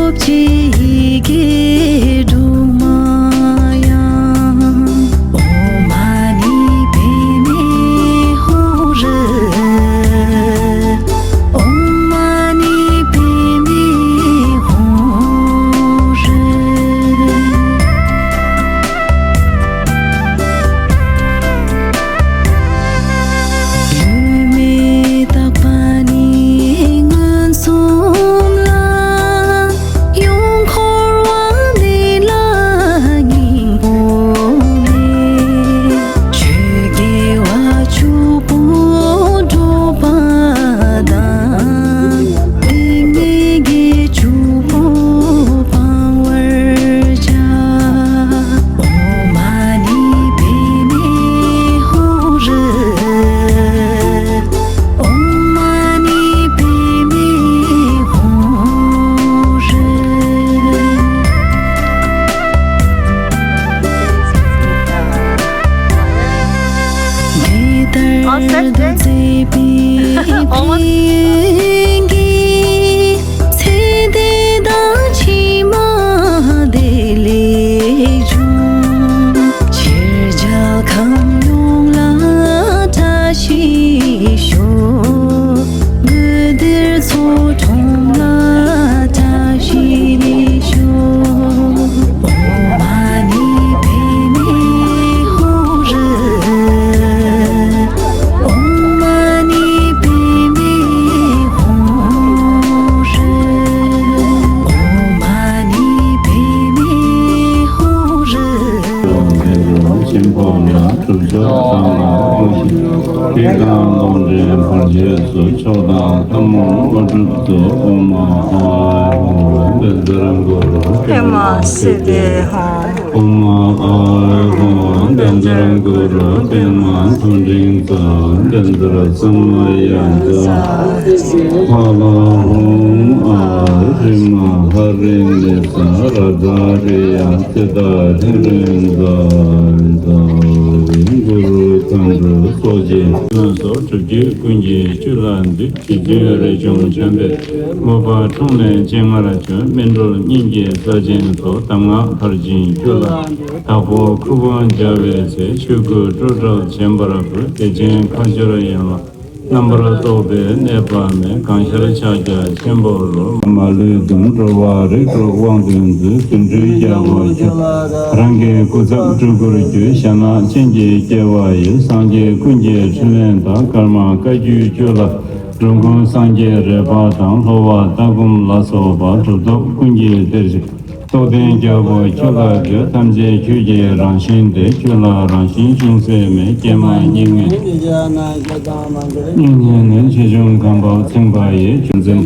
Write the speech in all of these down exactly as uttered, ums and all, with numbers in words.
སྟོབས་ཆེ་ཡི་གེ་དྲུག་མ་ཡང་། ཨོཾ་མ་ཎི་པདྨེ་ཧཱུྃ་ཧྲཱིཿ། ཨོཾ་མ་ཎི་པདྨེ་ཧཱུྃ་ཧྲཱིཿ། ལུས་མེད་རྟག་པ་ནི་མངོན་སུམ་ལ། ཡུམ་འཁོར་བ་མེད་ལ་སྙིང་པོ་མེད། ཆོས་དགེ་བ་ཕྱུག་པོ་སྒྲུབ་པ་དང་། ཏིང་ངེ་འཛིན་ཕྱུག་པོ་སྤང་བར་བྱ། ཨོཾ་མ་ཎི་པདྨེ་ཧཱུྃ་ཧྲཱིཿ། ཨོཾ་མ་ཎི་པདྨེ་ཧཱུྃ་ཧྲཱིཿ། འདི་ལྟར་མཛད་པའི་ཕན་གྱི་ཚེ་འདི་དང་ཕྱི་མ་བདེ་ལེགས་འབྱུང་། ཕྱི་རྒྱལ་ཁམས་ཡོངས་ལ་བཀྲ་ཤིས་ཤོག། དགོན་སྡེར་ཚོགས་ཁྲོམ་ལ་བཀྲ་ཤིས་ཤོག། ཨོཾ་མ་ཎི་པདྨེ་ཧཱུྃ་ཧྲཱིཿ། ཨོཾ་མ་ཎི་པདྨེ་ཧཱུྃ་ཧྲཱིཿ། ཨོཾ་མ་ཎི་པདྨེ་ཧཱུྃ་ཧྲཱིཿ། ཆེན་པོ་ལ་སྒྲུབ་ཕྱོགས་ཚང་ལ་བཀྲ་ཤིས། སྐྱེ་ཁམས་ལོངས་སྤྱོད་བར་ཆད་སོལ། མཆོག་དང་ཐུན་མོང་དངོས་གྲུབ་སྩོལ། ཨོཾ་ཨཱཿཧཱུྃ་བཛྲ་གུ་རུ་པདྨ་སིདྡྷི་ཧཱུྃ། ཨོཾ་ཨཱཿཧཱུྃ་བཛྲ་གུ་རུ་པདྨ་མཐོ་འབྲིང་རྩ། བཛྲ་ས་མ་ཡ་བཛྲ། ཧ་ལ་ཧཱུྃ་ཨཱཿཧྲཱིཿཧ་རཱིཿལ་ས་རཱ་ཛ་རི་ཡ་ཙིཏྟ་ཧེ་རུ་ཛ་ཛ། གུ་རུ་མཁའ་འགྲོ་ཚོགས་ཀྱིས་སོགས་སྒྲུབ་བརྒྱུད་ཀུན་གྱི་བཅུད་ལ་འདུད། རྗེ་བཙུན་རས་ཆུང་བྱམས་པས་མོས་པ་འཁྲུངས་ནས་སྤྱན་སྔར་བྱོན། སྨིན་གྲོལ་སྙིང་གི་ས་ཆེན་ཐོབ། གདམས་ངག་མཐར་ཕྱིན་ཆོས་ལ་དྭགས་པོ་ཁུ་དབོན་རྒྱལ་བའི་ཚལ། ཆོས་སྐུ་སྤྲོས་བྲལ་བྱོན་པར་འབུལ། བདེ་ཆེན་ཁ་སྦྱོར་ཡན་ལག་རྣམ་པར་རྟོག་པའི་གནོད་པ་མེད། གང་ཤར་ཕྱག་རྒྱ་ཆེན་པོ་རོལ། མ་ལུས་འདུལ། འགྲོ་བ་རིགས་དྲུག་དབང་དུ་མཛད། སྒྱུ་འཕྲུལ་རྒྱལ་པོ་ཁྱོད་རང་གི་སྐུ་ཚབ་སྤྲུལ་སྐུར་གྱུར། ཞྭ་ནག་ཅན་གྱི་སྐྱེ་བ་ཡི། སངས་རྒྱས་ཀུན་གྱི་ཕྲིན་ལས་དང་། ཀརྨ་བཀའ་བརྒྱུད་བཅུ་ལ་འགྲོ་མགོན་སངས་རྒྱས་རས་པ་དང་། ལྷོ་བ་ལྟ་སྒོམ་ལ་སོགས་པ་གྲུབ་ཐོབ་ཀུན་གྱི་གཏེར་ཆེན། རྟོགས་ལྡན་རྒྱལ་པོ་ཁྱོད་ལ་འདུད། ཐམས་ཅད་ཁྱོད་ཀྱི་རང་བཞིན་ཏེ། ཁྱོད་ལ་རང་བཞིན་ཅུང་ཟད་མེད། སྐྱེ་མེད་གཉིས་མེད་གཉིས་མེད་ནས། ཆེ་ཆུང་གང་བ་མཚན་མ་ཡི། ཆོས་འཛིན་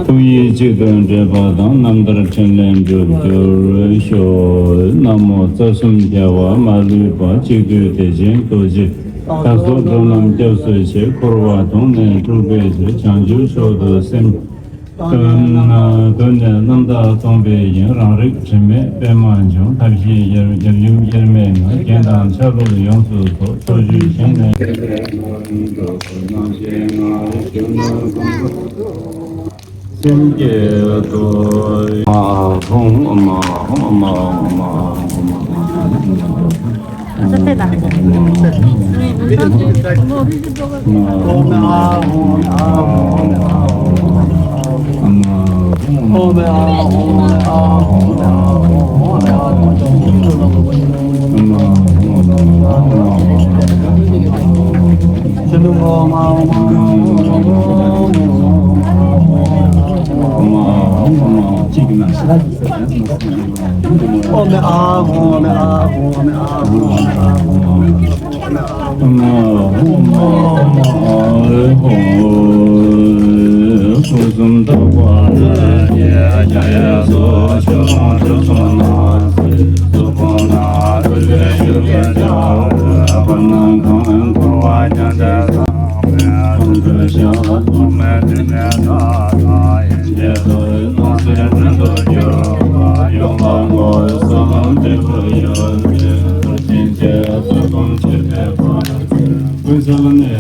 ཐུགས་ཡིད་གཅིག་ཏུ་འདྲེས་པ་དང་། རྣམ་ཐར་ཕྲིན་ལས་འགྲུབ་གྱུར་ཤོག། ན་མོ། རྩ་གསུམ་རྒྱལ་བ་མ་ལུས་པ། གཅིག་བསྡུས་བདེ་ཆེན་རྡོ་རྗེ། བདག་སོགས་འགྲོ་རྣམས་སྐྱབས་སུ་མཆི། འཁོར་བ་དོང་ནས་སྤྲུགས་པའི་ཕྱིར། བྱང་ཆུབ་མཆོག་ཏུ་སེམས་བཏོན། གདོད་ནས་རྣམ་དག་སྟོང་པའི་དབྱིངས། རང་རིག་དྲི་མེད་པདྨ་འབྱུང་། ཐབས་ཤེས་ཡབ་ཡུམ་དབྱེར་མེད་ངང་། རྒྱན་དང་ཆ་ལུགས་ཡོངས་སུ་རྫོགས། ཕྱོགས་བཅུའི་ཞིང་ནས། སེམས་བསྐྱེད་དོ། ཨ་ཧོ་ཨ་མ་ཨ་ཧོ་ཨ་མ་ཨ་ཧོ་ཨ་མ་ཨ་ཧོ་ཨ་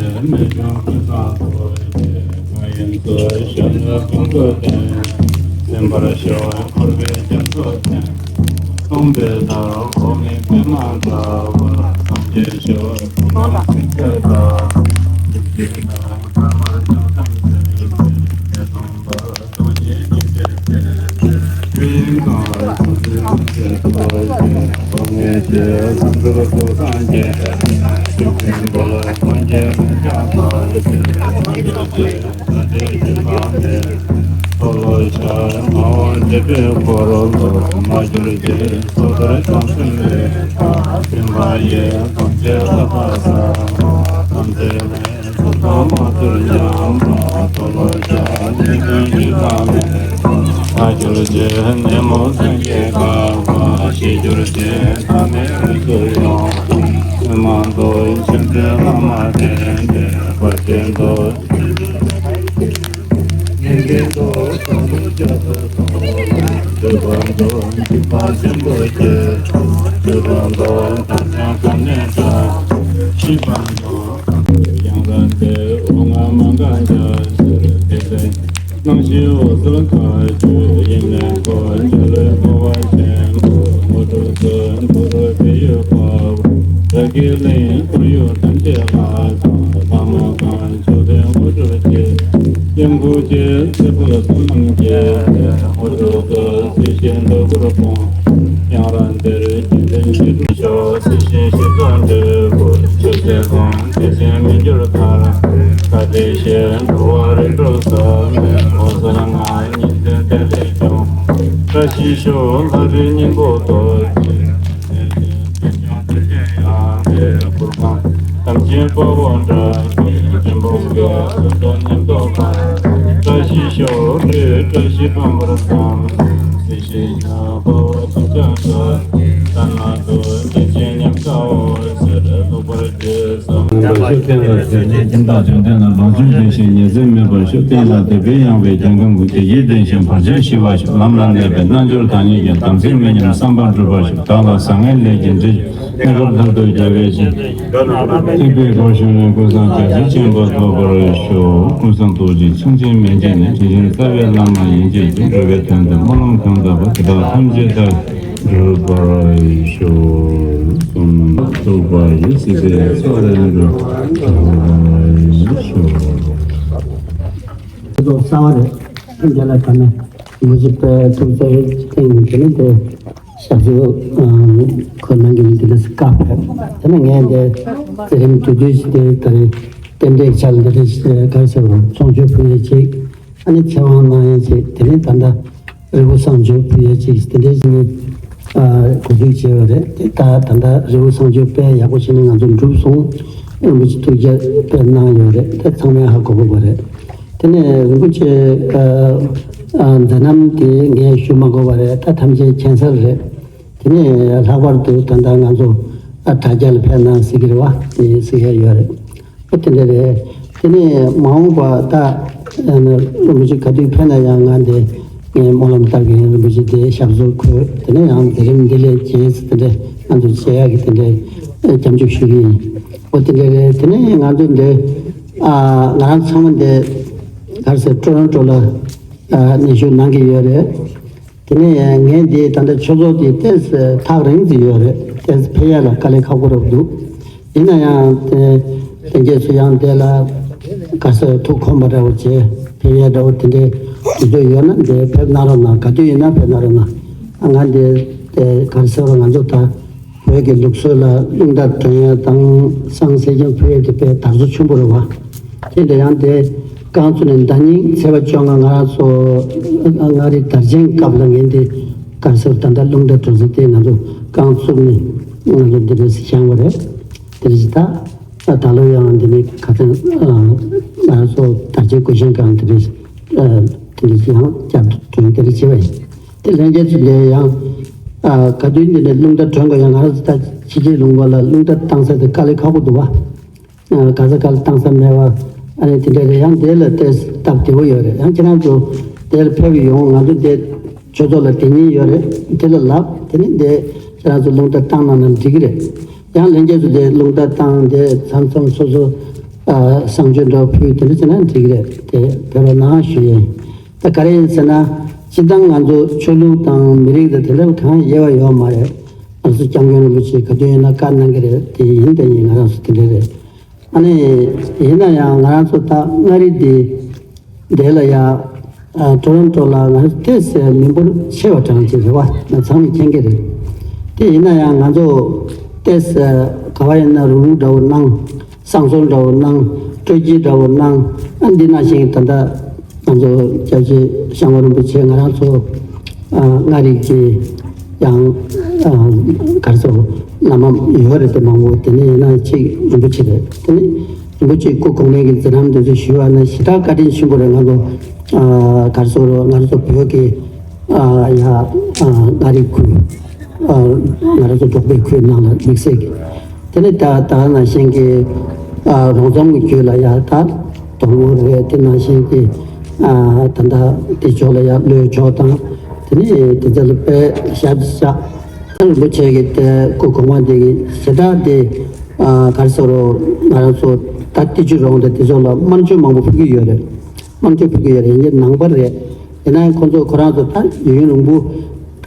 མ། སེམས་པར་ཤར་བའི་འཁོར་ལོ་ལྟར། རྣམ་པ་ཤུགས་བསྟན་ལ་ཟེར་ནས་ཁྱིམ་བདག་འཇོན་ལྡན་ལ་ལོངས་སྤྱོད་ལྡན་ཞིང་ཉེར་འཚེ་མེད་པར་ཤོག་བསྟན་ལ་དད་པས་ཡངས་པའི་རྒྱལ་ཁམས་ཀུན། བདེ་སྐྱིད་ལྡན་ཞིང་བར་ཆད་ཞི་བར་ཤོག་ལམ་ལ་གནས་པའི་རྣལ་འབྱོར་དག་ཉིད་ཀྱི། དམ་ཚིག་མི་ཉམས་བསམ་པ་འགྲུབ་པར་ཤོག་བདག་ལ་བཟང་ངན་ལས་ཀྱི་འདྲེ་གནས་སྐབས་མཐར་ཐུག་རྒྱལ་བའི་ཞིང་། ཐེག་པའི་སྒོ་ཞུགས་ནས་ཀུན་བཟང་རྒྱལ་སྲས་ཆེན་པོ་ཐོབ་པར་ཤོག་ཀུན་བཟང་རྡོ་རྗེ་འཆང་ཆེན་མན་ཆད་ནས། དྲིན་ཅན་རྩ་བའི་བླ་མ་ཡན་ཆད་ཀྱིས། འགྲོ་བའི་དོན་དུ་སྨོན་ལམ་གང་བཏབ་པ། དེ་དག་ཐམས་ཅད་མཐར་འགྲུབ་པར་ཤོག་གསུངས་ནས་ཐུགས་ཕན་གསོས་པའི་ཚོགས་ལ་འགྲོ་བར་ཤོག་ཚོགས་གསར་བ་རེད། ཐེངས་འདི་ལ་ད་ནི་མུ་ཇི་པའི་ཐུགས་རྗེ་ཐེངས་དེ་ནི་དེ་ཞབས་སོར་ཁོ་ནང་གི་འདི་ལ་བཀའ་ཕེབས། དེ་ནི་ངས་འདི་ཚེ་རིང་དུས་དུས་ཤིག་དེ་ད་རེས་རྟེན་འབྲེལ་ཆ་ལ་འདི་འདྲ་ག་རེ་ཟེར་བ་ཚོང་ཆོས་ཕུལ་ཡས་ཅིག་ཨ་ནི་ཚེ་དབང་གནང་ཡས་ཅིག་དེ་ནི་ད་ལྟ་རི་བོ་བསང་མཆོད་ཕུལ་ཡས་ཅིག་དེ་འདྲའི་ཞིག་ནི་གོ་སྒྲིག་བྱས་པ་རེད། དེ་ད་ད་ལྟ་རི་བོ་བསང་མཆོད་དཔེ་ཡག་པོ་བྱས་ནས་ང་ཚོ་འགྲུབ་སོང་། རིན་པོ་ཆེ་ཐུགས་རྗེ་དཔེ་གནང་ཡོད་རེད། དེ་ཚང་མས་ཧ་གོ་དགོས་པ་རེད། དེ་ནས་རིན་པོ་ཆེ་མཛད་རྣམ་དེ་ངས་ཞུ་མ་དགོས་པ་རེད། ད་ཐམས་ཅད་མཁྱེན་གསལ་རེད། དེ་ནས་ལྷག་པར་དུ་ད་ལྟ་ང་ཚོ་དྲ་རྒྱ་ལ་ཕེབས་གནང་ཟེར་གྱི་རེད་བ། དེ་ཟེར་ཡ་ཡོད་རེད། ཨོ་དེ་འདྲ་རེད། དེ་ནས་མ་འོངས་པ་ད་རིན་པོ་ཆེ་ག་དུས་ཕེབས་ན་ཡང་ང་འདི་ངས་སྨོན་ལམ་བཏབ་ཀྱི་ཡིན། རིན་པོ་ཆེ་དེ་ཞབས་སོར་འཁོད། དེ་ནས་ཡང་མཛད་རིམ་འདི་ལས་རྗེས་སུ་དེ་འདྲ་ང་ཚོ་བྱེད་ཡག་གི་དེ་འདྲ་སྐྱབས་འཇུག་ཞུ་གི་ཡིན། ཨོ་དེ་འདྲ་རེད། དེ་ནས་ང་ཚོ་འདི་ང་རང་ཚང་མ་འདི་ག་རེ་ཟེར་ཀྲོ་རོན་ཀྲོ་ལ་ཉེ་ཞུགས་གནང་གི་ཡོད་རེད། དེ་ནས་ངས་འདི་ད་ལྟ་ཆོས་ཚོགས་དེ་ཏོག་ཙམ་ཐག་རིང་ཙམ་ཡོད་རེད། ཏོག་ཙམ་ཕེབས་ཡ་ལ་དཀའ་ལས་ཁག་པོ་རབ་འདུག་ཡིན་ན་ཡང་དེ་དེ་རྗེས་སུ་ཡང་དེ་ལ་ག་ས་ཐུགས་ཁོམ་པ་འདྲ་བོ་བྱས་ཕེབས་ཡ་འདྲ་བོ་དེ་འདྲའི་དུས་ཚོད་ཡོད་ན་འདི་ཕེབས་གནང་རོགས་གནང་། ག་དུས་ཡིན་ན་ཕེབས་གནང་རོགས་གནང་། ང་འདི་དེ་ག་རེ་ཟེར་བ་ང་ཚོ་ད་བོད་ཀྱི་ལུགས་སྲོལ་ལ་རླུང་རྟ་སྒྲོན་ཡ་དང་བསང་གསེར་སྐྱེམས་ཕུལ་ཡ་དེ་དཔེ་དར་སོ་ཆེན་པོ་རེད་བ། དེ་འདྲ་ཡང་དེ་རྐང་བཙུགས་ནས་ཟླ་ཉིན་ཚེས་པ་བཅོ་ལྔ་ང་རང་ཚོ་མངའ་རིས་དར་ཆེན་སྐབས་ལ་ངས་འདི་ག་རེ་ཟེར་ད་ལྟ་རླུང་རྟ་སྒྲོན་ས་དེ་ང་ཚོ་རྐང་བཙུགས་ནས་ང་ཚོ་འདི་འདྲ་བཞེངས་པ་རེད། དེ་རེད་ད། ད་ལོ་ཡང་འདི་ནས་ཁ་སང་ང་རང་ཚོ་དར་ཆེན་སྐུ་བཞེངས་སྒང་དེ་འདྲ་དེ་འདྲ་ཡང་བསྐྱར་དུ་གྲོས་དེ་འདྲ་བྱས་པ་ཡིན། དེ་ལྷན་རྒྱས་ཚོ་ལས་ཡང་ག་དུས་འདི་ནས་རླུང་རྟ་སྒྲོན་དགོས་ཡང་ང་རང་ཚོ་ད་ཕྱི་རྒྱལ་ལུང་པ་ལ་རླུང་རྟ་བཏང་ས་དེ་དཀའ་ལས་ཁག་པོ་འདུག་བ། ག་ས་ག་ལ་བཏང་ས་མེད་པ་ཨ་ནི་དེ་འདྲ་རེད། ཡང་དེ་ལ་དེ་སྟབས་བདེ་པོ་ཡོད་རེད། ཡང་ཁྱེད་རང་ཚོ་དེ་ལ་ཕེབས་ཡོང་། ང་ཚོ་དེ་ཆོས་ཚོགས་ལ་དེ་ཉིན་ཡོད་རེད། དེ་ལ་ལབ་དེ་ནི་དེ་ཁྱེད་རང་ཚོ་རླུང་རྟ་བཏང་གནང་ན་འགྲིག་གི་རེད། ཡང་ལྷན་རྒྱས་ཚོ་དེ་རླུང་རྟ་བཏང་དེ་མཚམས་མཚམས་སོ་སོ་བསང་མཆོད་འདྲ་ཕུལ་དེ་འདྲ་བྱས་ན་འགྲིག་གི་རེད། དེ་ཕེབས་རོགས་གནང་ཞུ་ཡིན། ད་ག་རེ་ཡིན་ཟེར་ན་ སྤྱིར་བཏང་ང་ཚོ་ཆོས་ལུགས་དང་མི་རིགས་དང་དེ་འདྲ་གང་དབྱེ་བ་ཡོད་མ་རེད། ང་ཚོ་སྐྱབས་མགོན་རིན་པོ་ཆེ་ག་དུས་ཡིན་ན་བཀའ་གནང་གི་རེད། དེ་ཡིན་དེ་ཡིན། ང་རང་ཚོ་དེ་འདྲ་རེད། ཨ་ནི་ཡིན་ན་ཡང་ང་རང་ཚོ་ད་མངའ་རིས་འདི་འདི་ལ་ཡ་ཨ་ཊོ་རོན་ཊོ་ལ་ང་ཚོ་ཏོག་ཙམ་མི་འབོར་ཆེ་བ་གྲངས་ཅིག་རེད་བ། ང་ཚང་མས་མཁྱེན་གྱི་རེད། དེ་ཡིན་ན་ཡང་ང་ཚོ་ཏོག་ཙམ་ག་བ་ཡིན་ན་རུག་རུག་འདྲ་བོ་གནང་། བསང་གསོལ་འདྲ་བོ་གནང་། སྤྲོ་སྐྱིད་འདྲ་བོ་གནང་། ཨ་འདི་ནང་བཞིན་ད་ལྟ་ང་ཚོ་སྐྱབས་རྗེ་ཞང་བོ་རིན་པོ་ཆེ་ང་རང་ཚོ་ཨ་མངའ་རིས་ཀྱི་ཡང་ཨ་ག་རེ་ཟེར་བླ་མ་ཡོད་རེད་དེ་མང་པོ། དེ་ནས་ཡིན་ན་གཅིག་རིན་པོ་ཆེ་རེད། དེ་ནས་རིན་པོ་ཆེ་སྐུ་གོང་མའི་གི་མཛད་རྣམ་དེ་ཚོ་ཞུས་པ་ན་ཞེ་དྲག་བཀའ་དྲིན་ཆེན་པོ་རེད། ང་ཚོ་ཨ་ག་རེ་ཟེར་ང་རང་ཚོ་བོད་ཀྱི་ཨ་ཡ་ཨ་མངའ་རིས་ཁུལ། ཨ་ང་རང་ཚོ་འབྲོག་པའི་ཁུལ་ནང་ལ་དམིགས་བསལ་གྱི། དེ་ནས་ད་ད་ནང་བཞིན་གྱི་ཨ་རོང་ཟོམ་གྱི་རྒྱུད་ལ་ཡ་ད་དོལ་པོ་རེད། དེ་ནང་བཞིན་གྱི་ཨ་ད་ད་དེ་ཕྱོགས་ལ་ཡ་བློ་ཕྱོགས་དང་། དེ་ནས་དེ་ཚོ་ལ་དཔེ་ཞབས་ཞབས་ད་རིན་པོ་ཆེ་གི་དེ་སྐུ་གོང་མ་དེ་གི་ཞེ་དྲག་དེ་ཨ་ག་རེ་ཟེར་རོ། ང་རང་ཚོ་ད་ཏི་ཅུ་རོང་དེ་དེ་ཚོ་ལ་དམར་མཆོད་མང་པོ་ཕུལ་གྱི་ཡོད་རེད། དམར་མཆོད་ཕུལ་གྱི་ཡོད་རེད། ཡིན་གྱི་ནང་པ་རེད། ཡིན་ན་ཡང་ཁོ་ཚོ་ཁོ་རང་ཚོ་ད་ཡུན་རིང་པོ་ད་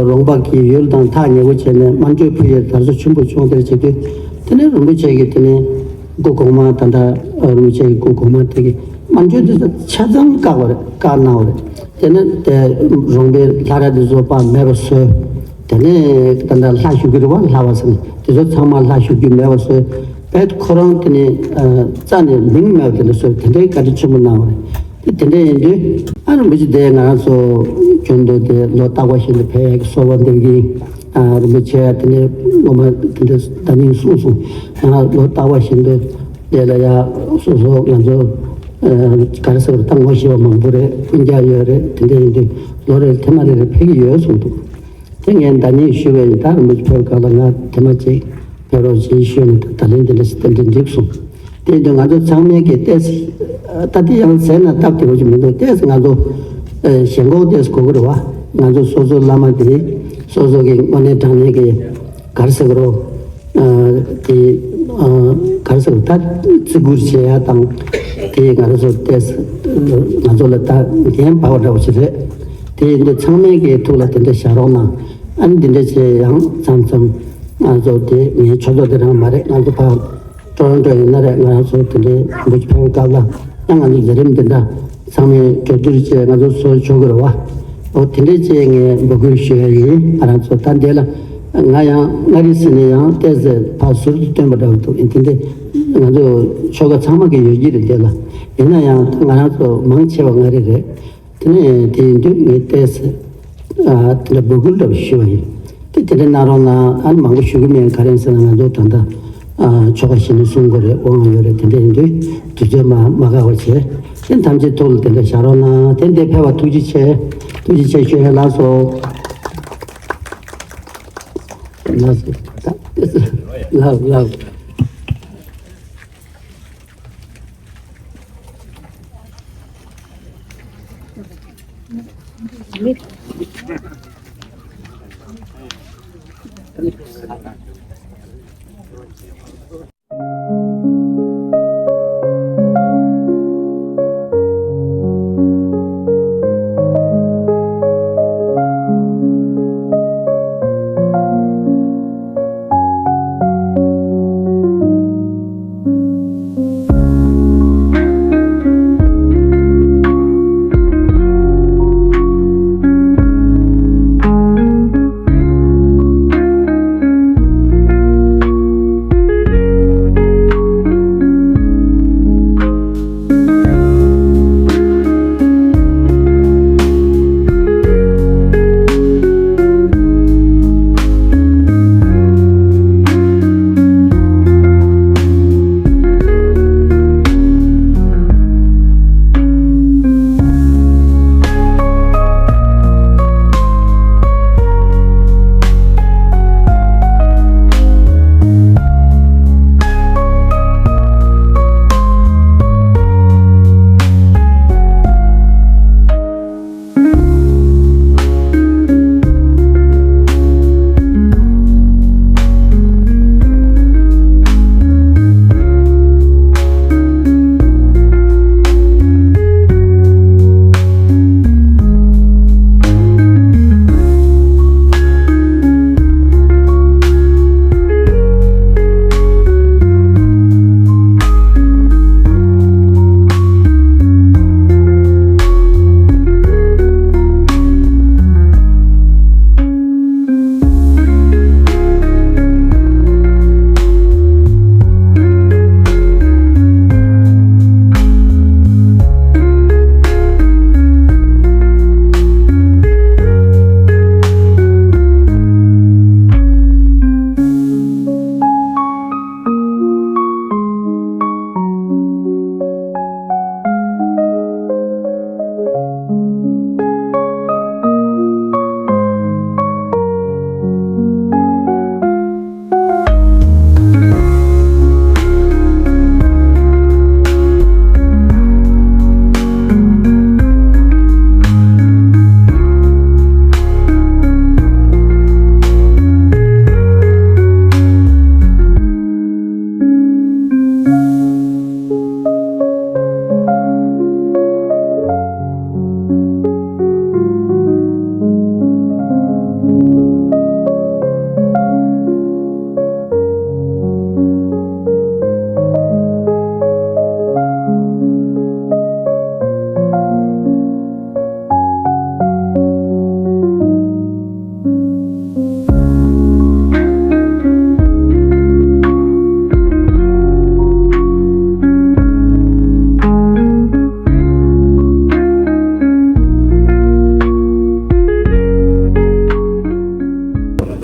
རོང་པ་གི་ཡུལ་དང་ཐག་ཉེ་པོ་བྱས་ནས་དམར་མཆོད་ཕུལ་ཡས་དར་སྲོལ་ཆེན་པོ་བྱུང་། དེར་བྱེད་དུས་དེ་ནས་རིན་པོ་ཆེ་གིས་དེ་ནས་སྐུ་གོང་མ་ད་ལྟ་རིན་པོ་ཆེ་གི་སྐུ་གོང་མ་དེ་གི་དམར་མཆོད་དེ་ཚོ་ཆ་ཚང་བཀག་པ་རེད། བཀག་གནང་བ་རེད། དེ་ནས་དེ་རོང་པའི་ལྷ་ར་དེ་ཚོ་ཕར་མེད་པ་བཟོས། དེ་ནས་ད་ལྟ་ལྷ་བཞུགས་ཀྱི་རེད་བ། ལྷ་བ་ཟེར་ནས་དེ་ཚོ་ཚང་མ་ལྷ་བཞུགས་རྒྱུ་མེད་པ་བཟོས། བས་ཁོ་རང་དེ་ནས་རྩ་ནས་མིང་མེད་པ་དེ་འདྲ་བཟོས། དེ་འདྲའི་བཀའ་དྲིན་ཆེན་པོ་གནང་བ་རེད། དེ་དེ་འདྲ་ཡིན་དུས་ཨ་རིན་པོ་ཆེ་དེ་ང་རང་ཚོ་རྒྱུན་དུ་དེ་ལོ་རྟག་པ་བཞིན་དུ་ཕེབས་ཡག་གི་གསོལ་བ་འདེབས་ཀྱིན། ཨ་རིན་པོ་ཆེ་དེ་ནས་ངོ་མ་དེ་འདྲ་ད་ནིང་གསུངས་སོང་། ང་ལོ་རྟག་པ་བཞིན་དུ་དེ་ལ་ཡ་སོ་སོ་ང་ཚོ་ག་རེ་ཟེར་ད་ངོ་ཤེས་པ་མང་པོ་རེད། སྤུན་ཀྱག་ཡོད་རེད། དེ་འདྲ་ཡིན་དུས་ལོ་རེར་ཐེངས་མ་རེ་རེ་ཕེབས་ཀྱི་ཡོད་གསུངས་འདུག་དེ་ངས་ཟླ་ཉིན་ཞུས་པ་ཡིན། ད་རིན་པོ་ཆེ་ཕེབས་སྐབས་ལ་ང་ཐེངས་མ་གཅིག་ཕེབས་རོགས་བྱེད་ཞུས་ནས་ད་ལན་དེ་འདྲ་ཞིག་རྟེན་འབྲེལ་འགྲིག་སོང་། དེ་ཡིན་དུས་ང་ཚོ་ཚང་མས་ཀྱི་ཏོག་ཙམ་ད་དེ་ཡང་ཟས་ན་སྟབས་བདེ་བོ་ཞིག་མི་འདུག་ཏོག་ཙམ་ང་ཚོ་ཞེན་ཁོག་ཏོག་ཙམ་དགོས་ཀྱི་རེད་བ། ང་ཚོ་སོ་སོ་བླ་མ་དེ་སོ་སོ་གི་དངོས་གནས་དྲང་གནས་ཀྱི་ག་རེ་ཟེར་དགོས་རེད། དེ་ག་རེ་ཟེར་ད་བརྩི་བཀུར་བྱེད་ཡ་དང་། དེ་ག་རེ་ཟེར་ཏོག་ཙམ་ང་ཚོ་ལ་ད་འགན་འབའ་བ་འདྲ་བོ་ཞིག་རེད། དེ་འདི་ཚང་མས་ཀྱི་ཐུགས་ལ་དེ་འདྲ་བཞག་རོགས་གནང་། ཨ་ནི་འདི་འདྲ་བྱས་ཡང་མཚམས་མཚམས་ང་ཚོ་དེ་ངའི་ཆོས་ཚོགས་དེ་རང་མ་རེད། ང་ཚོ་ཕར་ཊོ་རོན་ཊོ་ཡིན་ན་རེད། ང་རང་ཚོ་དེ་འདྲའི་འབུ་ཕེབས་སྐབས་ལ་ཡང་ང་ཚོ་མཛད་རིམ་འདི་འདྲ་ཚང་མས་གྲོས་བསྡུར་བྱས་ང་ཚོ་སོ་ཆོག་གི་རེད་བ། འོ་དེ་འདྲ་བྱས་ངས་འབོད་སྐུལ་ཞུ་ཡ་ཡིན། ང་རང་ཚོ་ད་འདི་ལ་ང་ཡང་མངའ་རིས་ཟེར་ནས་ཡང་ཏོག་ཙམ་ཕར་ཟུར་དུ་བཏོན་པ་འདྲ་བོ་འདུག་དེ་འདྲ་ང་ཚོ་ཆོལ་ཁ་ཚང་མ་གི་ཡོད་ཀྱི་རེད་འདི་ལ། ཡིན་ན་ཡང་ང་རང་ཚོ་མང་ཆེ་བ་མངའ་རིས་རེད། དེ་ནས་དེ་ཡིན་དུས་ངས་ཏོག་ཙམ་ཨ་དེ་འདྲ་འབོད་སྐུལ་འདྲ་བོ་ཞུས་པ་ཡིན། དེ་དེ་འདྲ་གནང་རོགས་གནང་། ཨ་ནི་མང་པོ་ཞུ་གི་མེད། ག་རེ་ཟེར་ན་ང་ཚོ་ད་ལྟ་ཨ་ཆོལ་ཁ་ཞིག་ནས་གསུང་དགོས་རེད། དབང་ཡོད་རེད། དེ་འདྲ་ཡིན་དུས་དུས་ཚོད་མ་མ་འགག་པ་བྱས། དེ་ཐམས་ཅད་ཐུགས་ལ་དེ་འདྲ་བཞག་རོགས་གནང་། དེ་འདྲ་ཕེབས་པ་ཐུགས་རྗེ་ཆེ། ཐུགས་རྗེ་ཆེ་ཞུ་ཡ། ལགས་སོ། ལགས་སོ། ལགས་ལགས།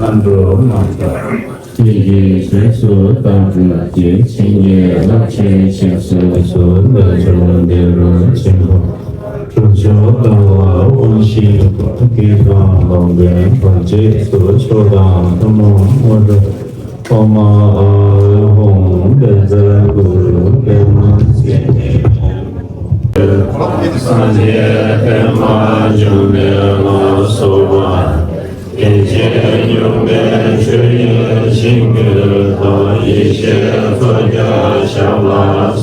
འགྲོ་མ་ཐག་ཀྱེ་ཀྱེ་ཞེས་སུ་བདག་འཛིན་གྱི། བྱིན་གྱིས་བརླབ་ཕྱིར་གཤེགས་སུ་གསོལ། ལས་མཆོག་འདི་རུ་ཆེན་པོ། གྲུབ་མཆོག་ལྟ་བ་དབང་བཞི་པོ། བགེགས་དང་སློང་རྐྱེན་བར་ཆད་སོགས། མཆོག་དང་ཐུན་མོང་དངོས་གྲུབ། ཨོཾ་ཨཱཿཧཱུྃ་བཛྲ་གུ་རུ་པདྨ་སིདྡྷི། སངས་རྒྱས་པདྨ་འབྱུང་གནས་ལ་སོགས་པ། དགེ་བཅུའི་ཡོན་ཏན་ཆོས་དབྱིངས་ཤིན་ཏུ་རྟོགས། ཡེ་ཤེས་ཕྱོགས་བརྒྱ་ཞབས་ལ་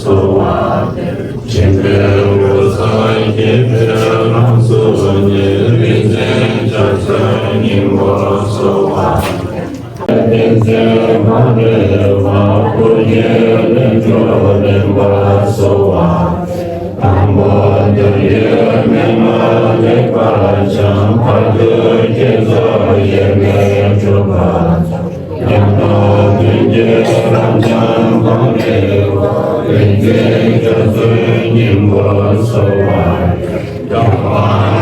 སོགས་པ། སྦྱིན་པའི་གོ་ས་རྒྱས་པའི་ལམ་སྲོལ་ནི། རིག་འཛིན་འཇའ་ཚོན་སྙིང་པོར་གསོལ་བ། བསྟན་འཛིན་མ་རིག་པ། བོད་ཀྱི་ལྷུན་གྲུབ་བརྟན་པར་གསོལ་བ། དང་པོ་འདིར་ཡོད་མན་ངག་ལེགས་པར་སྦྱངས། བར་དུ་བསྐྱེད་རྫོགས་དབྱེར་མེད་གྲུབ་པ། ཡང་དག་དོན་གྱི་རབ་འབྱམས་སྤངས་པའི་སྒོ། རིག་འཛིན་འཇའ་ཚོན་སྙིང་པོར་གསོལ་བ། རྒྱལ་བ་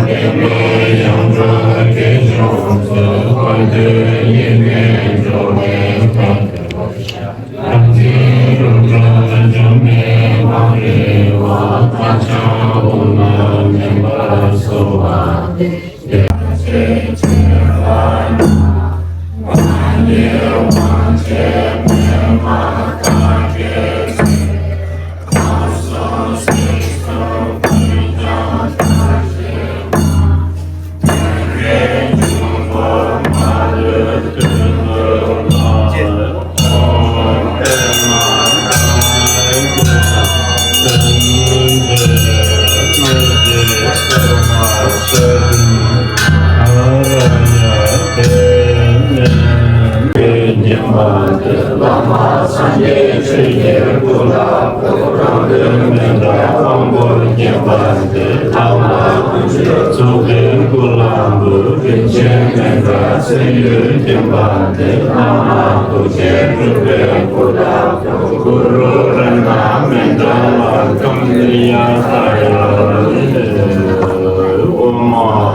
བསྟན་པའི་ཡང་སྒྲོན་སྐྱེས་བྱུང་ཚུལ། བར་དོའི་དབྱེར་མེད་འགྲོ་བའི་དོན། རང་འཛིན་རུ་དྲ་འཇོམས་པའི་མ་རིག་པ། མཁའ་སྤྱང་དབུ་མ་མིན་པར་གསོལ་བ། བླ་མ་སངས་རྒྱས་ཆོས་ཀྱི་སྐུ་ལ་ཕུལ། རང་དོན་མི་འདའ་དབང་པོར་བསྐྱེད་པ་འདི། ལྷག་མ་དཀོན་མཆོག་གཙུག་ཕུད་སྐུ་ལ་འབུལ། རིན་ཆེན་མཎྜལ་གསེར་འོད་ལྡན་པ་འདི། བླ་མ་ཐུགས་རྗེས་སྤྲུལ་པའི་སྐུ་ལ་ཕུལ། གུ་རུ་རཏྣ་མཎྜལ་ལ་ཀམ་ནི་ཡ་ཏ་ཡ། ཨོཾ་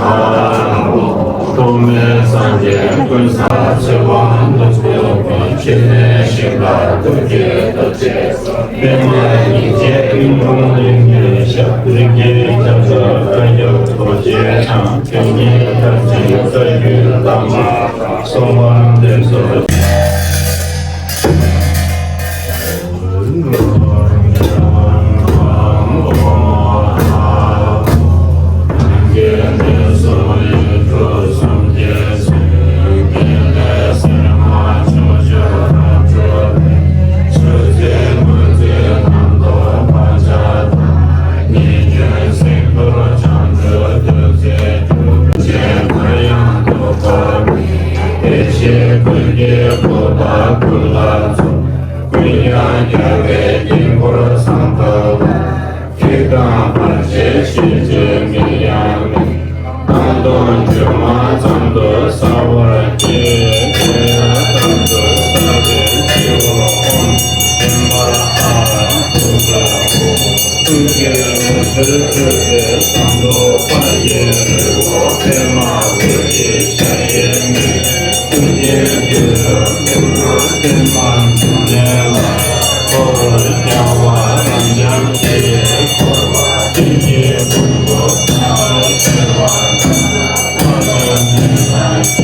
ཨཱཿཧཱུྃ། ཐོགས་མེད་སངས་རྒྱས་ཀུན་བཟང་ཚེ་དབང་ནོར་བུ་དཔལ། འཆི་མེད་ཞིང་ཁམས་ཐུགས་རྗེའི་རྡོ་རྗེ་གསུམ། པདྨ་ཉིན་བྱེད་ཀུན་འཁྲུངས་གླིང་གི་ཞབས། རིགས་ཀྱི་ཁྱབ་བདག་བཀའ་བརྒྱུད་རྡོ་རྗེ་འཆང་། དེ་ཉིད་མཐར་ཕྱིན་བཀའ་བརྒྱུད་དམ་པ། གསོལ་བ་འདེབས་སོ། ཡེ་ཤེས་ཀུན་གྱི་སྐུ་དང་ཀུན་ལ་མཚུངས། ཀུན་ཀྱང་རྒྱལ་བའི་དཀྱིལ་འཁོར་བཟང་དུ་བརླག། བགེགས་དང་བར་ཆད་ཞི་བྱེད་མིང་ཡང་མེད། བཏང་སྡོམ་བཅོས་མ་ཙམ་དུ་གསལ་བར་བསྐྱེད། དེ་ཙམ་དུ་གསལ་བའི་སྤྱི་བོར་ཨོཾ། བདེན་པར་ཨཱཿཧཱུྃ་ཧྲཱིཿཧཱུྃ། ཀུན་གྱི་ངོ་མཚར་སྤྲུལ་པའི་ཟངས་མདོག་དཔལ་གྱི་རི་བོ། པདྨ་རྡོ་རྗེ་འཇའ་ཡལ་མེ། ཀུན་མཁྱེན་ཏེ་རུ་ཀུ་རུ་པདྨ་འབྱུང་གནས་ལ། འཁོར་བར་རྒྱལ་བ་རབ་འབྱམས་ཀྱིས། འཁོར་བ་སྤྱིན་གྱི་ཕུང་པོ་ཁ་ལོ་བྱེ་བ་དང་། དཔག་ཏུ་མེད་པ་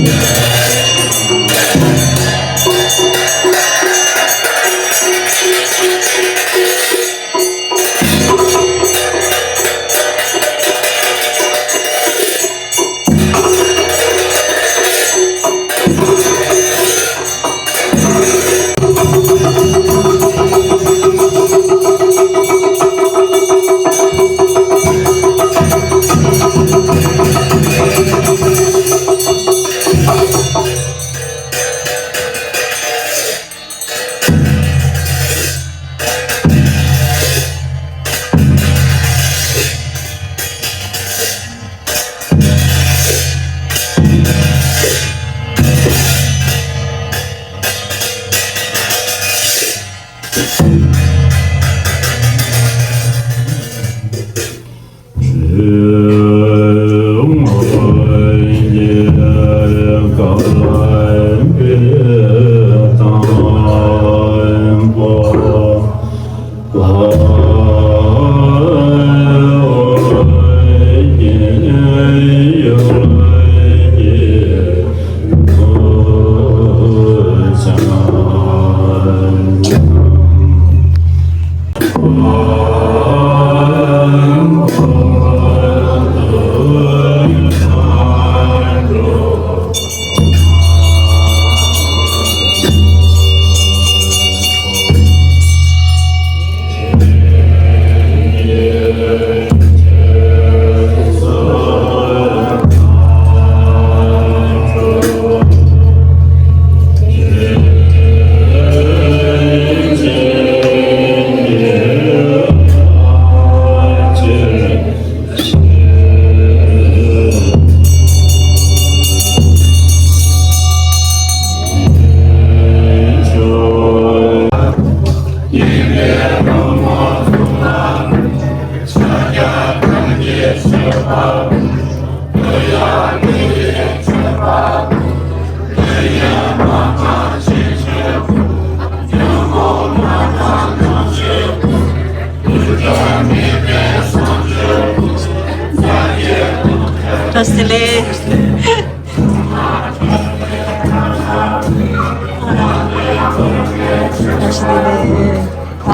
བཀྲ་ཤིས་བདེ་ལེགས།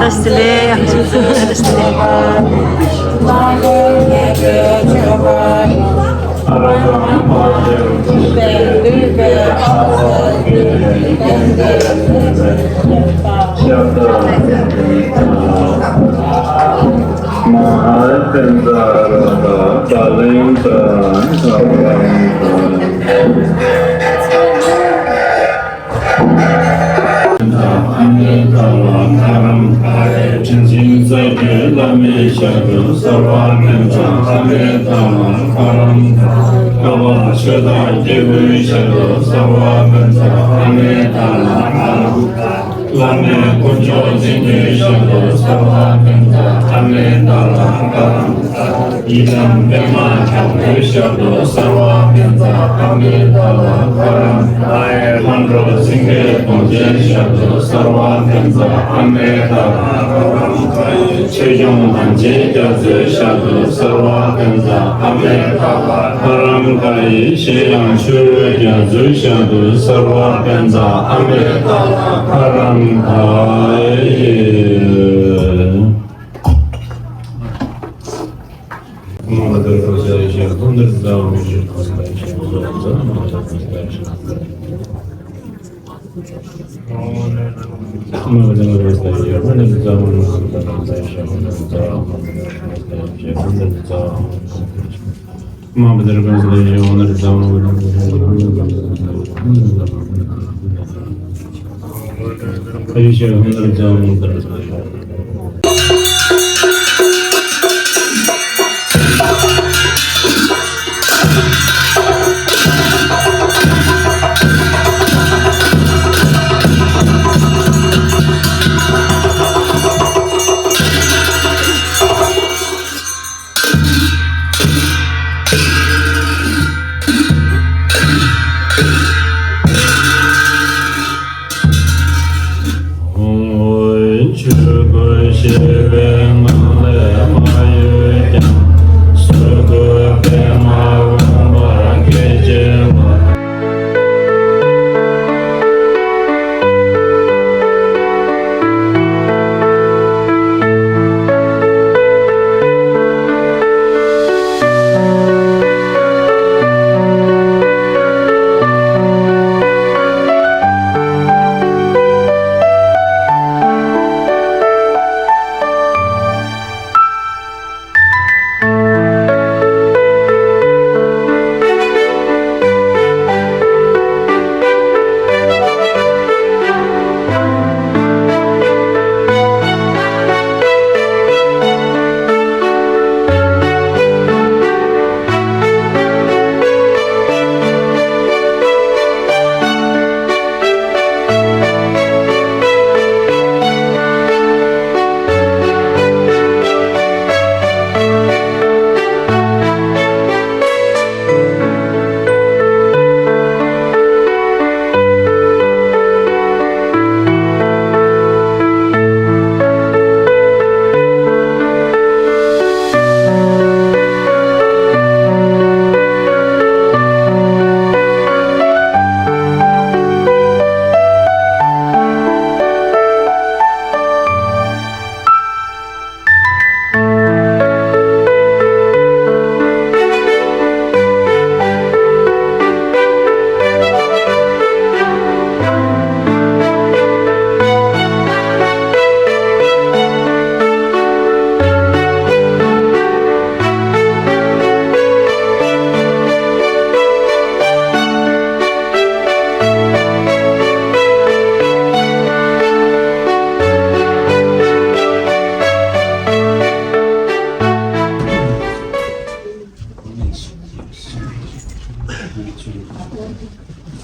བཀྲ་ཤིས་བདེ་ལེགས། བཀྲ་ཤིས་བདེ་ལེགས། ཡང་ཅིག་བཀྲ་ཤིས་བདེ་ལེགས། ཨ་མའི་བདག་ལ་དྷ་རམ་དྷ་རེ། དྲིན་ཅན་རྩ་བརྒྱུད་བླ་མའི་ཞབས་ཏོག་གསོལ་བ་འདེབས་ན། ཨ་མའི་བདག་ལ་དྷ་རམ་དྷ་རེ། བསྐལ་པ་ཆོས་བདག་སྐྱེས་བུའི་ཞབས་ཏོག་གསོལ་བ་འདེབས་ན། ཨ་མའི་བདག་ལ་དྷ་རམ་དྷ་རེ། བླ་མའི་དཀོན་མཆོག་སྤྱན་རས་གཟིགས་ཞབས་ཏོག་གསོལ་བ་འདེབས་ན། ཨ་མའི་བདག་ལ་དྷ་རམ་དྷ་རེ། ཡི་དམ་པདྨ་དྲག་པོའི་ཞབས་ཏོག་གསོལ་བ་འདེབས་ན། ཨ་མའི་བདག་ལ་དྷ་རམ་དྷ་རེ། མཁའ་འགྲོ་སེང་གེ་གདོང་ཅན་ཞབས་ཏོག་གསོལ་བ་འདེབས་ན། ཨ་མའི་བདག་ལ་དྷ་རམ་དྷ་རེ། ཆོས་སྐྱོང་དམ་ཅན་རྒྱ་མཚོའི་ཞབས་ཏོག་གསོལ་བ་འདེབས་ན། ཨ་མའི་བདག་ལ་དྷ་རམ་དྷ་རེ། གཞན་ཡང་མཆོད་འོས་རྒྱ་མཚོའི་ཞབས་ཏོག་གསོལ་བ་འདེབས་ན། ཨ་མའི་བདག་ལ་དྷ་རམ་དྷ་རེ། ཆོས་སྐུ་ཞི་བའི་ངང་ལས་མ་གཡོས་ཀྱང་། གཟུགས་སྐུ་པདྨ་འོད་འབར་སྐད་ཅིག་མ།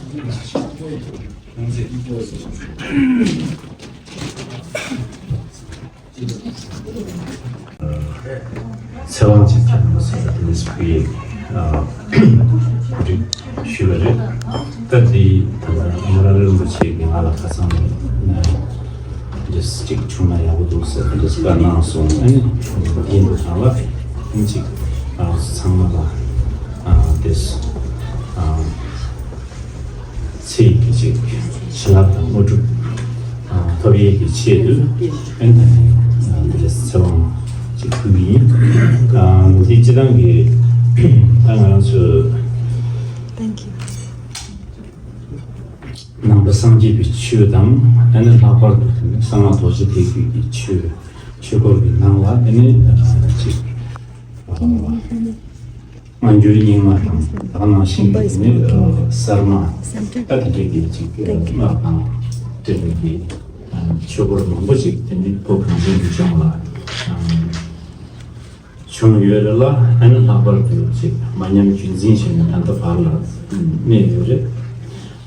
ཚེ་དབང་ཅིག་ཁྱེད་རང་ཚོ་དེ་ནས་སྐུ་ཡི་གོ་སྒྲིག་ཞུས་པ་རེད། ད་འདི་ད་ལྟ་ཨ་མ་ར་རིན་པོ་ཆེ་གིས་ང་ལ་ཁ་སང་ནས་འདི་ཅིག་བྱུང་ན་ཡག་པོ་འདུག་ཟེར་དེ་འདྲ་བཀའ་གནང་སོང་། ཨ་ནི་ཡིན་དུས་ཚང་མ་ཨ་ནི་ཅིག་ང་རང་ཚོ་ཚང་མ་ལ་ཨ་འདི་ཨ། ཚེ་ཡི་གི་ཅིག་བྱིན་རླབས་དང་དངོས་གྲུབ་ཨ་ཐོབ་ཡས་ཀྱི་ཆེད་དུ་ཨན་ད་ནི་ཨ་འདི་འདྲ་ཚེ་དབང་ཅིག་ཕུལ་གྱི་ཡིན། ཨ་འདི་སྤྱི་བཏང་གི་ད་ང་རང་ཚོ་Thank you. ནང་པ་སངས་རྒྱས་པའི་ཆོས་དང་ཨ་ནི་ལྷག་པར་དུ་དེ་ནི་གསང་སྔགས་རྡོ་རྗེ་ཐེག་པའི་གི་ཆོས་ཆོས་སྐོར་གྱི་ནང་ལ་དེ་ནི་ཨ་ཅིག་ཨ། སྔ་འགྱུར་རྙིང་མ་དང་ད་ག་ནང་བཞིན་གྱི་དེ་ནི་ཨ་གསར་མ་ད་དེ་འདྲའི་གི་ཅིག་སྔགས་དང་འབྲེལ་བའི་གི་ཨ་ཆོས་སྐོར་མང་པོ་ཅིག་དེ་ནི་བོད་གངས་ཅན་གྱི་ལྗོངས་ལ་ཨ་བྱུང་ཡོད་རེད་ལ། ཨ་ནི་ལྷག་པར་དུ་ཅིག་མ་ཉམས་རྒྱུན་འཛིན་བྱས་ནས་ད་ལྟ་བར་ལ་གནས་ཡོད་རེད།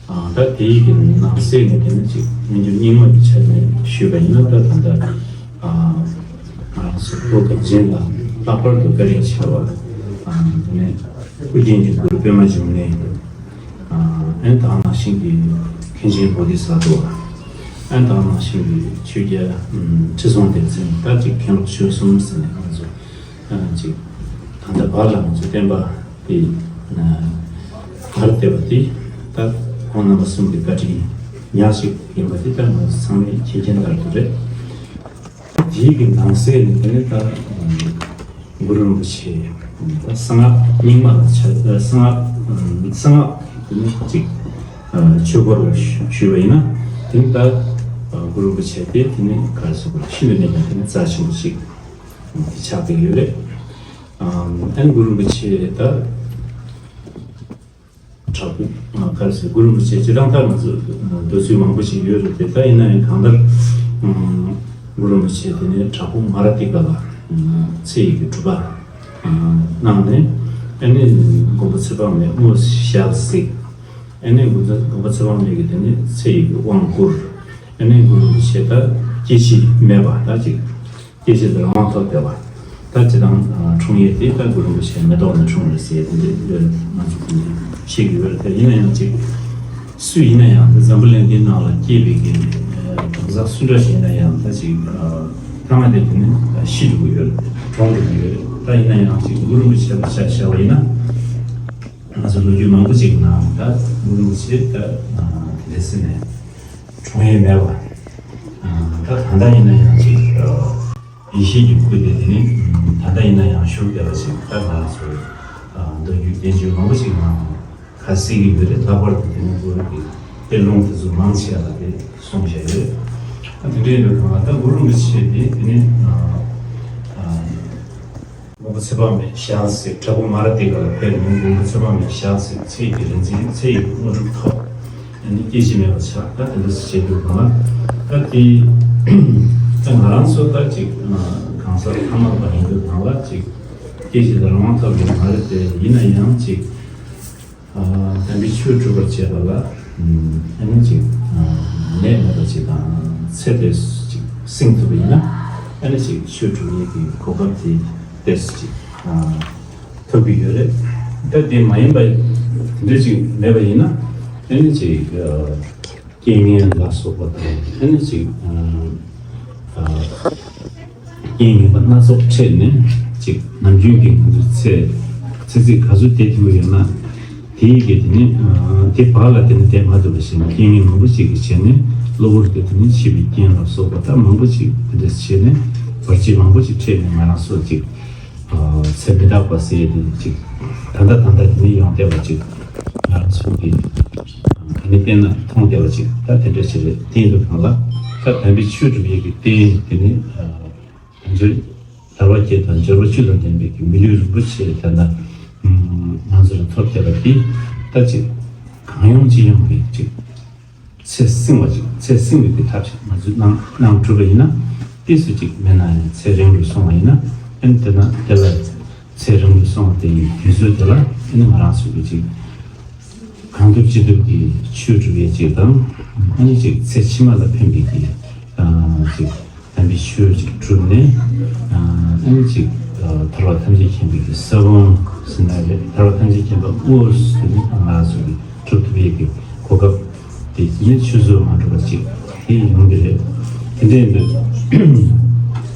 ཨ་ད་དེའི་གི་ནང་གསེས་ནས་དེ་ནི་ཅིག་སྔ་འགྱུར་རྙིང་མ་གི་ཆ་ནས་ཞུས་པ་ཡིན་ན། ད་ད་ལྟ་ཨ་ང་རང་ཚོ་བོད་གངས་ཅན་ལ་ལྷག་པར་དུ་བཀའ་དྲིན་ཆེ་བ་ཨ་དེ་ནས་ཨུ་རྒྱན་གྱི་གུ་རུ་པདྨ་འབྱུང་གནས། ཨ་ཨན་དང་ནང་བཞིན་གྱི་མཁན་ཆེན་བོ་དྷི་ས་ཏྭ། ཨན་དང་ནང་བཞིན་གྱི་ཆོས་རྒྱལ་ཁྲི་སྲོང་ལྡེ་བཙན། ད་ཅིག་མཁན་སློབ་ཆོས་གསུམ་ཟེར་ནས་ང་ཚོ་ཨ་ཅིག་ད་ལྟ་བར་ལ་ང་ཚོ་བསྟན་པ་དེ་ཨ་བར་བསྡད་པ་དེ་ད་ཁོང་རྣམ་པ་གསུམ་གྱི་བཀའ་དྲིན་ཉག་གཅིག་ཡིན་པ་དེ་ད་ང་ཚོ་ཚང་མས་མཁྱེན་མཁྱེན་ལྟར་དུ་རེད། དེའི་གི་ནང་གསེས་ནས་དེ་ནི་ད་གུ་རུ་རིན་པོ་ཆེ་ད་གསང་སྔགས་རྙིང་མ་ལ་ཆ་གསང་སྔགས་གསང་སྔགས་དེ་ནི་གཅིག་ཆོས་སྐོར་ལ་ཞུས་པ་ཡིན་ན། དེ་ནི་ད་གུ་རུ་རིན་པོ་ཆེ་དེ་དེ་ནི་ག་རེ་ཟེར་དགོས་རེད། ཤིན་ཏུ་ནས་ཀྱང་དེ་ནི་རྩ་ཆེན་པོ་ཅིག་དེ་ཆགས་བསྡད་ཡོད་རེད། ཨ་ནི་གུ་རུ་རིན་པོ་ཆེ་ད་བྲག་ཕུག་ག་རེ་ཟེར། གུ་རུ་རིན་པོ་ཆེ་སྤྱིར་བཏང་ད་ང་ཚོ་འདོད་ཚུལ་མང་པོ་ཞིག་ཡོད་རེད་དེ། ད་ཡིན་ན་ཡང་གང་ལྟར་གུ་རུ་རིན་པོ་ཆེ་དེ་ནས་བྲག་ཕུག་མ་ར་ཏི་ཀ་ལ་ཚེ་ཡི་གི་སྒྲུབ་པ་གནང་ནས། ཨ་ནི་མགོན་པོ་ཚེ་དཔག་མེད་དངོས་སུ་ཞལ་གཟིགས། ཨ་ནི་མགོན་པོ་ཚེ་དཔག་མེད་ཀྱིས་དེ་ནས་ཚེ་ཡི་གི་དབང་བསྐུར། ཨ་ནི་གུ་རུ་རིན་པོ་ཆེ་ད་སྐྱེ་འཆི་མེད་པ་ད་ཅིག་སྐྱེ་འཆི་ལ་རང་དབང་ཐོབ་བསྡད་པ། ད་སྤྱིར་བཏང་ཨ་འཁྲུངས་ཡས་དེ་ད་གུ་རུ་རིན་པོ་ཆེ་མེ་ཏོག་ནས་འཁྲུངས་རེད་ཟེར་དེ་འདྲ་ཡོད་རེད། ང་ཚོ་ཀུན་གྱིས་ཤེས་ཀྱི་ཡོད་རེད་དེ། ཡིན་ན་ཡང་ཅིག་སུ་ཡིན་ན་ཡང་འདི་འཛམ་བུ་གླིང་འདིའི་ནང་ལ་སྐྱེས་པའི་གི་ཨ་གང་ཟག་སུ་འདྲ་ཞིག་ཡིན་ན་ཡང་ད་ཅིག་ཨ་མཐའ་མ་དེ་དེ་ནི་ཤི་འགྲོ་གི་ཡོད་རེད། གྲོངས་འགྲོ་གི་ཡོད་རེད། ད་ཡིན་ན་ཡང་ཅིག་གུ་རུ་རིན་པོ་ཆེ་ལ་ཆ་བཞག་པ་ཡིན་ན། ང་ཚོ་ལོ་རྒྱུས་མང་པོ་ཅིག་ནང་ད་གུ་རུ་རིན་པོ་ཆེ་ད་ཨ་དེ་འདྲ་ཟེར་ནས། འཁྲུངས་ཡས་མེད་པ། ད་ད་ལྟ་ཡིན་ན་ཡང་ཅིག་ཡེ་ཤེས་ཀྱི་སྐུ་དེ་དེ་ནི་ད་ལྟ་ཡིན་ན་ཡང་བཞུགས་བསྡད་པ་ཞིག་ད་ང་ཚོ་མདོ་རྒྱུད་བསྟན་བཅོས་མང་པོ་ཞིག་ནང་ཁ་གསལ་གྱི་ཡོད་རེད། ལྷག་པར་དུ་དེ་ནི་གུ་རུ་གི་གཏེར་ལུང་དེ་ཚོ་མང་ཆེ་བ་ལ་དེ་གསུངས་བཞག་ཡོད་རེད། ད་དེ་འདྲ་ཡིན་པའི་སྒང་ལ་ད་གུ་རུ་རིན་པོ་ཆེ་དེ་དེ་ནི། མགོན་པོ་ཚེ་དཔག་མེད་ཞལ་གཟིགས། བྲག་ཕུག་མ་ར་ཏི་ཀ་ལ་ཕེབས་ནས་མགོན་པོ་ཚེ་དཔག་མེད་ཞལ་གཟིགས། ཚེ་ཡི་རིག་འཛིན་ཚེ་ཡི་དངོས་གྲུབ་ཐོབ། ཨ་ནི་སྐྱེ་འཆི་མེད་པ་ཆགས། ད་དེ་འདྲ་བྱེད་དུས་གང་ལ་ད་དེ་ད་ང་རང་ཚོ་ད་ཅིག་གང་ཟག་ཐ་མལ་པ་ཡིན་དུས་གང་ལ་ཅིག་སྐྱེ་འཆི་ལ་རང་དབང་ཐོབ་ཡོད་མ་རེད་དེ། ཡིན་ན་ཡང་ཅིག་དམ་པའི་ཆོས་སྒྲུབ་པར་བྱེད་པ་ལ། ཨ་ནི་ཅིག་ནད་མེད་པ་ཅིག་དང་ཚེ་དེ་ཅིག་བསྲིང་ཐུབ་པ་ཡིན་ན། ཨ་ནི་ཅིག་ཆོས་སྒྲུབ་ཡས་ཀྱི་གོ་སྐབས་དེ་ཏོག་ཙམ་ཅིག་ཐོབ་ཀྱི་ཡོད་རེད། ད་དེ་མ་ཡིན་པ་དེ་འདྲ་ཅིག་མེད་པ་ཡིན་ན། ཨ་ནི་ཅིག་རྐྱེན་ངན་ལ་སོགས་པ་དང་། ཨ་ནི་ཅིག་རྐྱེན་ངན་པ་སྣ་ཚོགས་འཕྲད་ནས་ཅིག་ནམ་རྒྱུན་གྱི་ང་ཚོའི་ཚེ་ཚེ་ཚད་ག་ཚོད་བསྡད་ཐུབ་ཡོད་ན། དེའི་གི་དེ་ནི་དེ་བར་ལ་དེ་ནི་བསྡད་མ་ཐུབ་པ་བྱས་ནས་རྐྱེན་ངན་མང་པོ་ཅིག་གི་བྱས་ནས་གློ་བུར་དུ་དེ་ནི་འཆི་བའི་རྐྱེན་ལ་སོགས་པ་ད་མང་པོ་ཅིག་དེ་འདྲ་བྱས་ནས་བར་ཆད་མང་པོ་ཅིག་འཕྲད་ནས་ང་རང་ཚོ་ཅིག་ཚེ་མི་རྟག་པ་ཟེར་ཡས་དེ་ཅིག་ད་ལྟ་ད་ལྟ་དེ་ནི་ཡོང་བསྡད་པ་ཅིག་ང་རང་ཚོ་གི་དེ་ནི་དཔེར་ན་མཐོང་བསྡད་པ་ཅིག་ད་དེ་འདྲ་ཞིག་རེད། དེ་ཡིན་དུས་གང་ལ་ད་དམ་པའི་ཆོས་སྒྲུབ་ཡས་ཀྱི་རྟེན་དེ་ནི། དལ་བ་བརྒྱད་དང་འབྱོར་པ་བཅུ་དང་ལྡན་པའི་གི་མི་ལུས་རིན་པོ་ཆེ་དེ་འདྲ་ང་ཚོ་ལ་ཐོབ་བསྡད་པ་འདི་ད་ཅིག་གང་ཡོང་ཅི་ཡོང་གི་ཅིག་ཚེ་བསྲིང་བ་ཅིག་ཚེ་བསྲིང་བའི་གི་ཐབས་ཤིག་ང་ཚོས་གནང་གནང་གྲུབ་པ་ཡིན་ན། ཏོག་ཙམ་ཅིག་མེད་ན་ཡང་ཚེ་རིང་རུ་སོང་བ་ཡིན་ན། ཨ་ནི་དེ་ན་དེ་ལ་ཚེ་རིང་རུ་སོང་བ་དེ་ཡི་དུས་ཚོད་དེ་ལ་ཨ་ནི་ང་རང་ཚོ་གི་ཅིག་ག་ གང་ཐུབ་ཅི་ཐུབ་ཀྱིས་ཆོས་སྒྲུབ་ཡས་ཅིག་དང་། ཨ་ནི་ཅིག་ཚེ་ཕྱི་མ་ལ་ཕན་པའི་གི་ཨ་ཅིག་དམ་པའི་ཆོས་ཅིག་བསྒྲུབས་ནས། ཨ་ནི་ཅིག་ཨ་ཐར་པ་ཐམས་ཅད་མཁྱེན་པའི་གི་ས་བོན་ཟེར་ན་རེད། ཐར་པ་ཐམས་ཅད་མཁྱེན་པ་དངོས་སུ་ནི་ང་ཚོ་གི་སྒྲུབ་ཐུབ་ཡས་ཀྱི་གོ་སྐབས་དེ་ནི་ཆུད་ཟོས་མ་འགྲོ་བ་ཅིག་དེ་ཡོང་གི་རེད། དེ་འདྲ་ཡིན་དུས།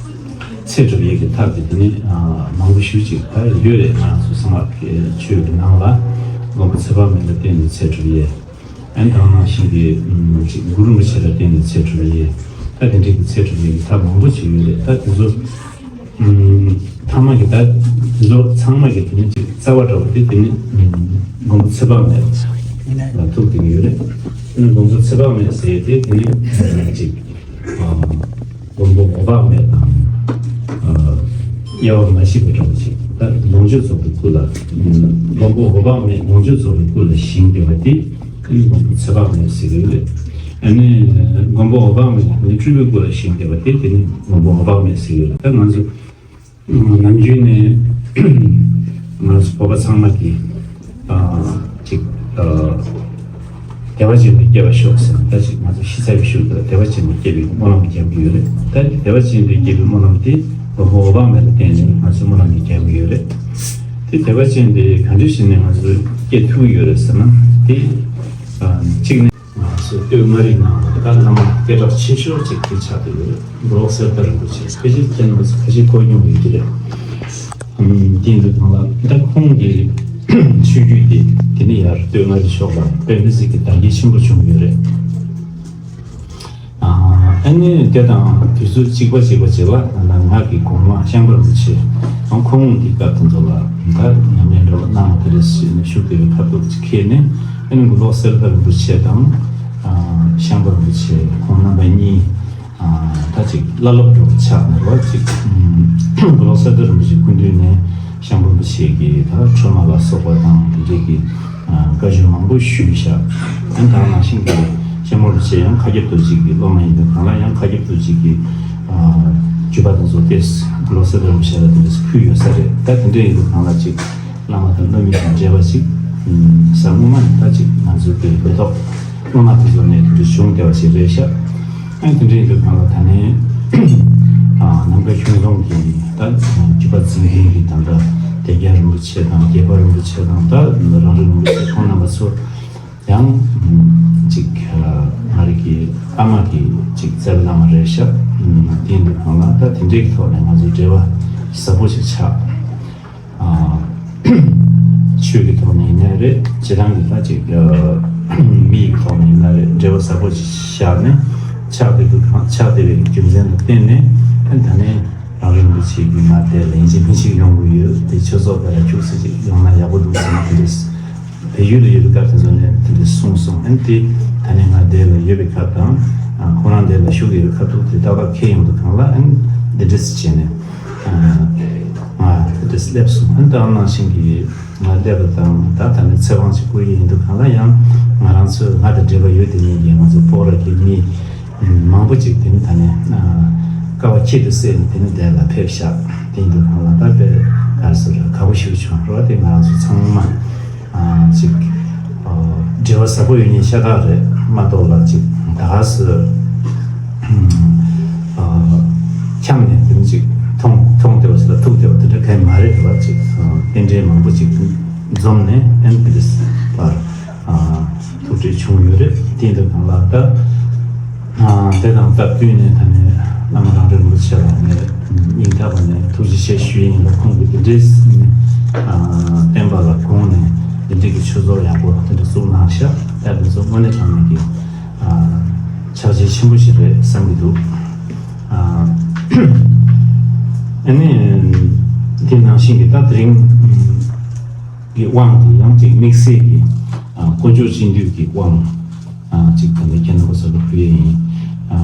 ཚེ་སྒྲུབ་ཡས་ཀྱི་ཐབས་དེ་དེ་ནི་ཨ་མང་པོ་ཞེ་ཅིག་ད་ཡོད་རེད། ང་ཚོ་གསང་སྔགས་ཀྱི་ཆོས་ཀྱི་ནང་ལ་མགོན་པོ་ཚེ་དཔག་མེད་ལ་བརྟེན་ནས་ཚེ་སྒྲུབ་ཡས། ཨན་དང་ནང་བཞིན་གྱི་ཨམ་ཅིག་གུ་རུ་རིན་པོ་ཆེ་ལ་བརྟེན་ནས་ཚེ་སྒྲུབ་ཡས། ད་དེ་འདྲའི་གི་ཚེ་སྒྲུབ་ཡས་ཀྱི་ཐབས་མང་པོ་ཅིག་ཡོད་རེད། ད་དེ་ཚོ་ཨམ་ཐ་མ་གི་ད་དེ་ཚོ་ཚང་མ་གི་དེ་ནི་ཅིག་རྩ་བ་འདྲ་བ་དེ་དེ་ནི་ཨམ་མགོན་པོ་ཚེ་དཔག་མེད་ལ་ཐུག་བསྡད་ཀྱི་ཡོད་རེད། དེ་ནི་མགོན་པོ་ཚེ་དཔག་མེད་ཟེར་ཡས་དེ་དེ་ནི་ཨམ་ཅིག་ཨ་མགོན་པོ་འོད་དཔག་མེད་དང་། ཨ་དབྱེ་བ་མ་ཕྱེ་བའི་འདྲ་བོ་ཞིག་ད་ལོངས་སྤྱོད་རྫོགས་པའི་སྐུ་ལ། མགོན་པོ་འོད་དཔག་མེད་ལོངས་སྤྱོད་རྫོགས་པའི་སྐུ་ལ་བཞེངས་བསྡད་པ་དེ་དེ་ནི་མགོན་པོ་ཚེ་དཔག་མེད་ཟེར་གྱི་ཡོད་རེད། ཨ་ནི་མགོན་པོ་འོད་དཔག་མེད་ནི་སྤྲུལ་པའི་སྐུ་ལ་བཞེངས་བསྡད་པ་དེ་དེ་ནི་མགོན་པོ་འོད་དཔག་མེད་ཟེར་གྱི་ཡོད་རེད། ད་ང་ཚོ་ནམ་རྒྱུན་ནས་ང་ཚོ་བོད་པ་ཚང་མ་གིས་ཨ་ཅིག་ཨ་བདེ་བ་ཅན་དུ་སྐྱེ་བར་ཤོག་ཟེར་ན། ད་ཅིག་ང་ཚོ་ཤི་ཚར་བའི་ཤུལ་དུ་བདེ་བ་ཅན་དུ་སྐྱེ་བའི་སྨོན་ལམ་རྒྱག་གི་ཡོད་རེད། ད་བདེ་བ་ཅན་དུ་སྐྱེ་བའི་སྨོན་ལམ་དེ་མགོན་པོ་འོད་དཔག་མེད་ལ་བརྟེན་ནས་ང་ཚོས་སྨོན་ལམ་དེ་རྒྱག་གི་ཡོད་རེད། དེ་བདེ་བ་ཅན་དེ་ག་འདྲ་བྱས་ནས་ང་ཚོས་སྐྱེ་ཐུབ་ཀྱི་ཡོད་རེད་ཟེར་ན། དེ་ཨ་གཅིག་ནས། ང་ཚོའི་སྟོད་མངའ་རིས་ནང་ལ་ད་བླ་མ་སྐད་གྲགས་ཆེ་ཤོས་གཅིག་དེ་ཆགས་བསྡད་ཡོད། མགོ་ལོག་གསེར་རྟ་རིན་པོ་ཆེ། ཕལ་ཆེར་ཁྱེད་རྣམ་པ་ཚོ་ཁ་ཤས་གོ་མྱོང་ཡོད་ཀྱི་རེད། ཨམ་དེ་འདུག་གང་ལ་ད་ཁོང་གི་ཆོས་བརྒྱུད་དེ་དེ་ནི་ཡར་སྟོད་མངའ་རིས་ཕྱོགས་ལ་དཔེ་མི་སྲིད་ཀྱི་དར་རྒྱས་ཆེན་པོ་བྱུང་ཡོད་རེད། ཨ་ནི་དེ་དང་དུས་ཚོད་གཅིག་པ་གཅིག་པ་གཅིག་ལ་ང་གི་གོང་མ་ཤངས་པ་རིན་པོ་ཆེ་ཁོང་ཁོང་གི་སྐབས་དེ་ཚོ་ལ་ད་ཉམས་ལེན་འདྲ་བ་གནང་བ་དེ་རེད་ཟེར་ནས་ཤུགས་དེ་བའི་ཁ་ཐུག་ཅིག་ཁེལ་ནས། ཨ་ནི་མགོ་ལོག་གསེར་རྟ་རིན་པོ་ཆེ་དང་ཨ་ཤངས་པ་རིན་པོ་ཆེ་ཁོང་རྣམ་པ་གཉིས་ཨ་ད་ཅིག་བླ་སློབ་འདྲ་བ་ཆགས་ནས་རོ་ཅིག་མགོ་ལོག་གསེར་རྟ་རིན་པོ་ཆེ་སྐུ་མདུན་ནས་ཤངས་པ་རིན་པོ་ཆེ་གི་ད་ཁྲོས་མ་ལ་སོགས་པ་དང་དེ་འདྲའི་གི་བཀའ་ཆོས་མང་པོ་ཞུས་བཞག་ཨ་ནི་ད་ནང་བཞིན་གྱི་ཤངས་པ་རིན་པོ་ཆེ་ཡང་མཁའ་ཁྱབ་རྡོ་རྗེ་གི་སློབ་མ་ཡིན་དུས་གང་ལ་ཡང་མཁའ་ཁྱབ་རྡོ་རྗེ་གི་བརྒྱུད་པ་དེ་ཚོ་ཏེས་མགོ་ལོག་གསེར་རྟ་རིན་པོ་ཆེ་ལ་དེ་འདྲ་ཕུལ་ཡོད་ས་རེད། ད་དེ་འདྲ་ཡིན་དུས་གང་ལ་ཅིག་བླ་མ་དང་སློབ་མ་དང་འབྲེལ་བ་ཅིག་ཟབ་མོ་མ་ཡིན་ད་ཅིག་ང་ཚོའི་དེ་མེ་ཏོག་སྔོན་མ་དེ་ཚོ་ནས་དེ་འདྲ་བྱུང་བསྡད་པ་ཞིག་རེད་ཤག་ཨ་ནི་དེ་འདྲ་ཡིན་དུས་གང་ལ་ད་ནས་ནམ་མཁའ་ཁྱོད་རྫོང་གི་ད་བརྒྱུད་པ་འཛིན་མཁན་གྱི་ད་ལྟ་བདེ་རྒྱལ་རིན་པོ་ཆེ་དང་རྒྱལ་པ་རིན་པོ་ཆེ་དང་ད་རང་རེ་རིན་པོ་ཆེ་ཁོང་རྣམ་པ་ཚོ། ཡང་ཅིག་ང་རང་གི་ཨ་མ་གི་ཅིག་རྩ་བའི་བླ་མ་རེད་ཤག་དེ་ཡིན་དུས་གང་ལ་ད་དེ་འདྲའི་ཐོག་ནས་ང་ཚོ་འབྲེལ་བ་ཟབ་པོ་ཞིག་ཆགས། ཨ་ཆོས་ཀྱི་ཐོག་ནས་ཡིན་ནའི་རེད། སྤྱི་བཏང་གི་ད་ཅིག་མི་ཡི་ཐོག་ནས་ཡིན་ན་རེད། འབྲེལ་བ་ཟབ་པོ་ཞིག་བཞག་ནས་ཆགས་བསྡད་དུས་གང་ཆགས་བསྡད་པའི་རྒྱུ་མཚན་ལ་བརྟེན་ནས་ཨ་ད་ནས་རང་རིན་པོ་ཆེ་གི་ང་དེ་ལ་ཡིན་གཅིག་མིན་གཅིག་ཡོང་གི་ཡོད། དེ་ཆོས་ཚོགས་དེ་ལ་ཁྱུག་ཙམ་ཅིག་ཡོང་ན་ཡག་པོ་འདུག་ཟེར་ནས་དེ་འདྲས། བལ་ཡུལ་ལ་ཡོད་པའི་སྐབས་དེ་ཚོ་ནས་དེ་འདྲ་གསུངས་སོང་། ཨ་ནི་དེ་ད་ནི་ང་འདི་ལ་ཡོད་པའི་སྐབས་དང་ཁོ་རང་འདི་ལ་བཞུགས་ཡོད་པའི་ཁ་ཐུག་དེ་ཏག་ཏག་ཁེལ་ཡོང་དུས་གང་ལ་ཨ་ནི་འདི་འདྲ་ཞིག་བྱས་ནས་ང་དེ་འདྲ་སླེབས་སོང་། ཨ་ནི་ད་ནང་བཞིན་གྱི་ང་སླེབས་པ་དང་ད་ད་ནི་ཚེ་དབང་ཞིག་བསྐུར་ཡི་ཡིན་དུས་གང་ལ་ཡང་ང་རང་ཚོས་ང་དང་འབྲེལ་བ་ཡོད་དེ་ནས་ཀྱི་ང་ཚོ་སྤོག་ར་གི་མི་མང་པོ་ཅིག་དེ་ནི་ད་ནི་དཀའ་བ་ཁྱད་དུ་བསད་ནས་དེ་ནི་འདི་ལ་ཕེབས་ཤག་དེ་ཡིན་དུས་གང་ལ་ད་དཔེ་ག་རེ་ཟེར་དགའ་པོ་ཞིག་བྱུང་རོགས་དེ་ང་རང་ཚོ་ཚང་མ། ཅིག་འབྲེལ་བ་ཟབ་པོ་ཡོད་མཁན་ཤ་སྟག་རེད་མ་གཏོགས་ལ་ཅིག་ད་ག་སེ་འཁྱམས་ནས་དེ་ཅིག་མཐོང་མཐོང་བདེ་བ་ཞིག་ལ་ཐུག་བདེ་བ་དེ་འདྲ་གང་མ་རེད་བ། ཅིག་རྟེན་འབྲེལ་མང་པོ་ཅིག་འཛོམས་ནས་ཨན་དེ་འདྲ་བར་ཐུག་འཕྲད་བྱུང་ཡོད་རེད། དེ་འདྲ་གང་ལ་ད། དེ་དང་སྟབས་བསྟུན་ནས་ད་ནས་བླ་མ་རང་རེ་རིན་པོ་ཆེ་ལ་ངས་སྙིང་ཐག་པ་ནས་ཐུགས་རྗེ་ཆེ་ཞུ་ཡིན་ལ། ཁོང་གིས་དེ་འདྲའི་བསྟན་པ་ལ་དགོངས་ནས་དེ་འདྲའི་གི་ཆོས་ཚོགས་ཡག་པོ་དེ་འདྲ་བཙུགས་གནང་ཤག་ད་དེ་ཚོ་དངོས་གནས་དྲང་གནས་ཀྱི་ཕྱག་རྗེས་ཆེན་པོ་ཞིག་རེད་བསམ་གྱི་འདུག་ཨ་ནི་དེ་ནང་བཞིན་གྱི་ད་དེ་རིང་། གི་དབང་དེ་ཡང་ཅིག་དམིགས་བསལ་གྱི་ཨ་དཀོན་མཆོག་སྤྱི་འདུས་ཀྱི་དབང་ཨ་ཅིག་ད་ལྟ་ཁྱེད་རྣམ་པ་ཚོ་ལ་ཕུལ་ཡས་ཡིན། ཨ་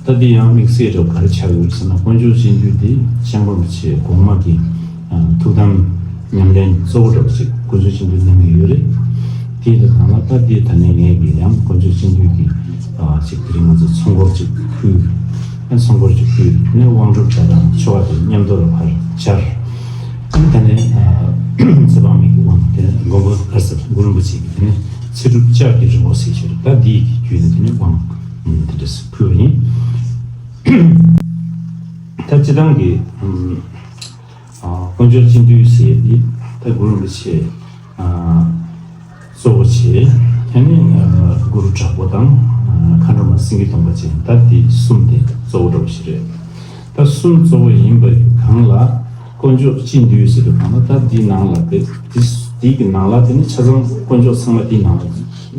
ད་འདི་ཡང་དམིགས་བསལ་འདྲ་བོ་ག་རེ་ཆགས་ཡོད་ཟེར་ན། དཀོན་མཆོག་སྤྱི་འདུས་འདི་ཤངས་པ་རིན་པོ་ཆེ་གོང་མ་གི་ཨ་ཐུགས་དམ་ཉམས་ལེན་གཙོ་བོ་འདྲ་བོ་ཅིག་དཀོན་མཆོག་སྤྱི་འདུས་གནང་གི་ཡོད་རེད། དེ་ཡིན་དུས་གང་ལ་ད་འདི་ད་ནས་ངས་ཀྱི་ཡང་དཀོན་མཆོག་སྤྱི་འདུས་ཀྱི་ཨ་ཅིག་དེ་རིང་ང་ཚོ་ཚོགས་འཁོར་ཅིག་ཕུལ། ཨ་ཚོགས་འཁོར་ཅིག་ཕུལ་ནས་དབང་སྒྲུབ་དང་ཆོ་ག་དེ་མཉམ་དུ་ལ་ཕར་སྦྱར། ཨ་ནི་ད་ནས་ཨ་ཚེ་དཔག་མེད་ཀྱི་དབང་དེ་མགོན་པོ་ག་རེ་ཟེར་གུ་རུ་རིན་པོ་ཆེ་གི་དེ་ནས་ ཚེ་སྒྲུབ་ལྕགས་ཀྱི་རི་བོ་ཟེར་ཞིག་རེད། ད་འདི་ཡི་གི་བརྒྱུད་ནས་དེ་ནས་དབང་དེ་འདྲ་ཞིག་ཕུལ་བ་ཡིན། ད་སྤྱིར་བཏང་གི་ཨ་དཀོན་མཆོག་སྤྱི་འདུས་ཟེར་ཡས་འདི་ད་གུ་རུ་རིན་པོ་ཆེ་ཨ་གཙོ་བོ་བྱས། ཨ་ནི་ཨ་གུ་རུ་དྲག་པོ་དང་ཨ་མཁའ་འགྲོ་མ་སེང་གེ་སྟོང་པ་ཅན། ད་འདི་གསུམ་དེ་གཙོ་བོ་འདྲ་བོ་ཞིག་རེད། ད་གསུམ་གཙོ་བོ་ཡིན་པ་ཡི་སྒང་ལ་དཀོན་མཆོག་སྤྱི་འདུས་ཟེར་བའི་སྒང་ལ། ད་འདི་ནང་ལ་དེ་འདི་འདི་གི་ནང་ལ་དེ་ནི་ཆ་ཚང་དཀོན་མཆོག་ཚང་མ་འདི་ནང་ལ་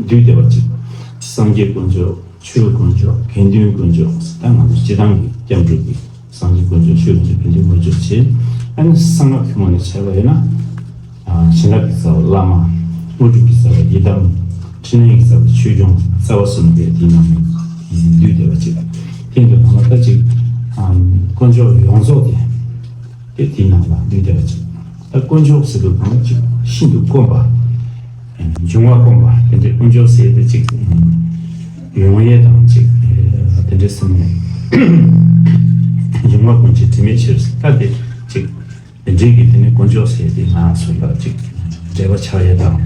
འདུས་བསྡད་པ་ཅིག་སངས་རྒྱས་དཀོན་མཆོག་ཆོས་དཀོན་མཆོག་དགེ་འདུན་དཀོན་མཆོག་ད་ང་ཚོ་སྤྱིར་བཏང་གི་སྐྱབས་འགྲོ་གི་སངས་རྒྱས་དཀོན་མཆོག་ཆོས་དཀོན་མཆོག་དགེ་འདུན་དཀོན་མཆོག་བྱས། ཨ་ནི་གསང་སྔགས་ཀྱི་ངོས་ནས་བྱས་པ་ཡིན་ན། ཨ་བྱིན་རླབས་ཀྱི་རྩ་བ་བླ་མ། དངོས་གྲུབ་ཀྱི་རྩ་བ་ཡི་དམ། འཕྲིན་ལས་ཀྱི་རྩ་བ་ཆོས་སྐྱོང་། རྩ་བ་གསུམ་པས་དེའི་ནང་ནས་འདུས་བསྡད་པ་ཅིག་དེ་འདུག་གང་ལ་ད་ཅིག་ཨ་དཀོན་མཆོག་ཡོངས་རྫོགས་དེ་དེ་དེའི་ནང་ལ་འདུས་བསྡད་པ་ཅིག་ད་དཀོན་མཆོག་ཟེར་དུས་གང་ལ་ཅིག་ཤིན་ཏུ་དཀོན་པ། འབྱུང་བ་དཀོན་པ་དེ་འདྲའི་དཀོན་མཆོག་ཟེར་དེ་ཅིག་ཡོང་ཡས་དང་ཅིག་དེ་འདྲའི་སེམས་ནས་འབྱུང་བ་ཀུན་བྱེད་དྲི་མེད་ཕྱིར་ཟེར། ད་དེ་ཅིག་དེ་འདྲའི་གི་དེ་ནི་དཀོན་མཆོག་ཟེར་དེ་ང་ཚོ་ལ་ཅིག་འབྲེལ་བ་ཆགས་ཡས་དང་།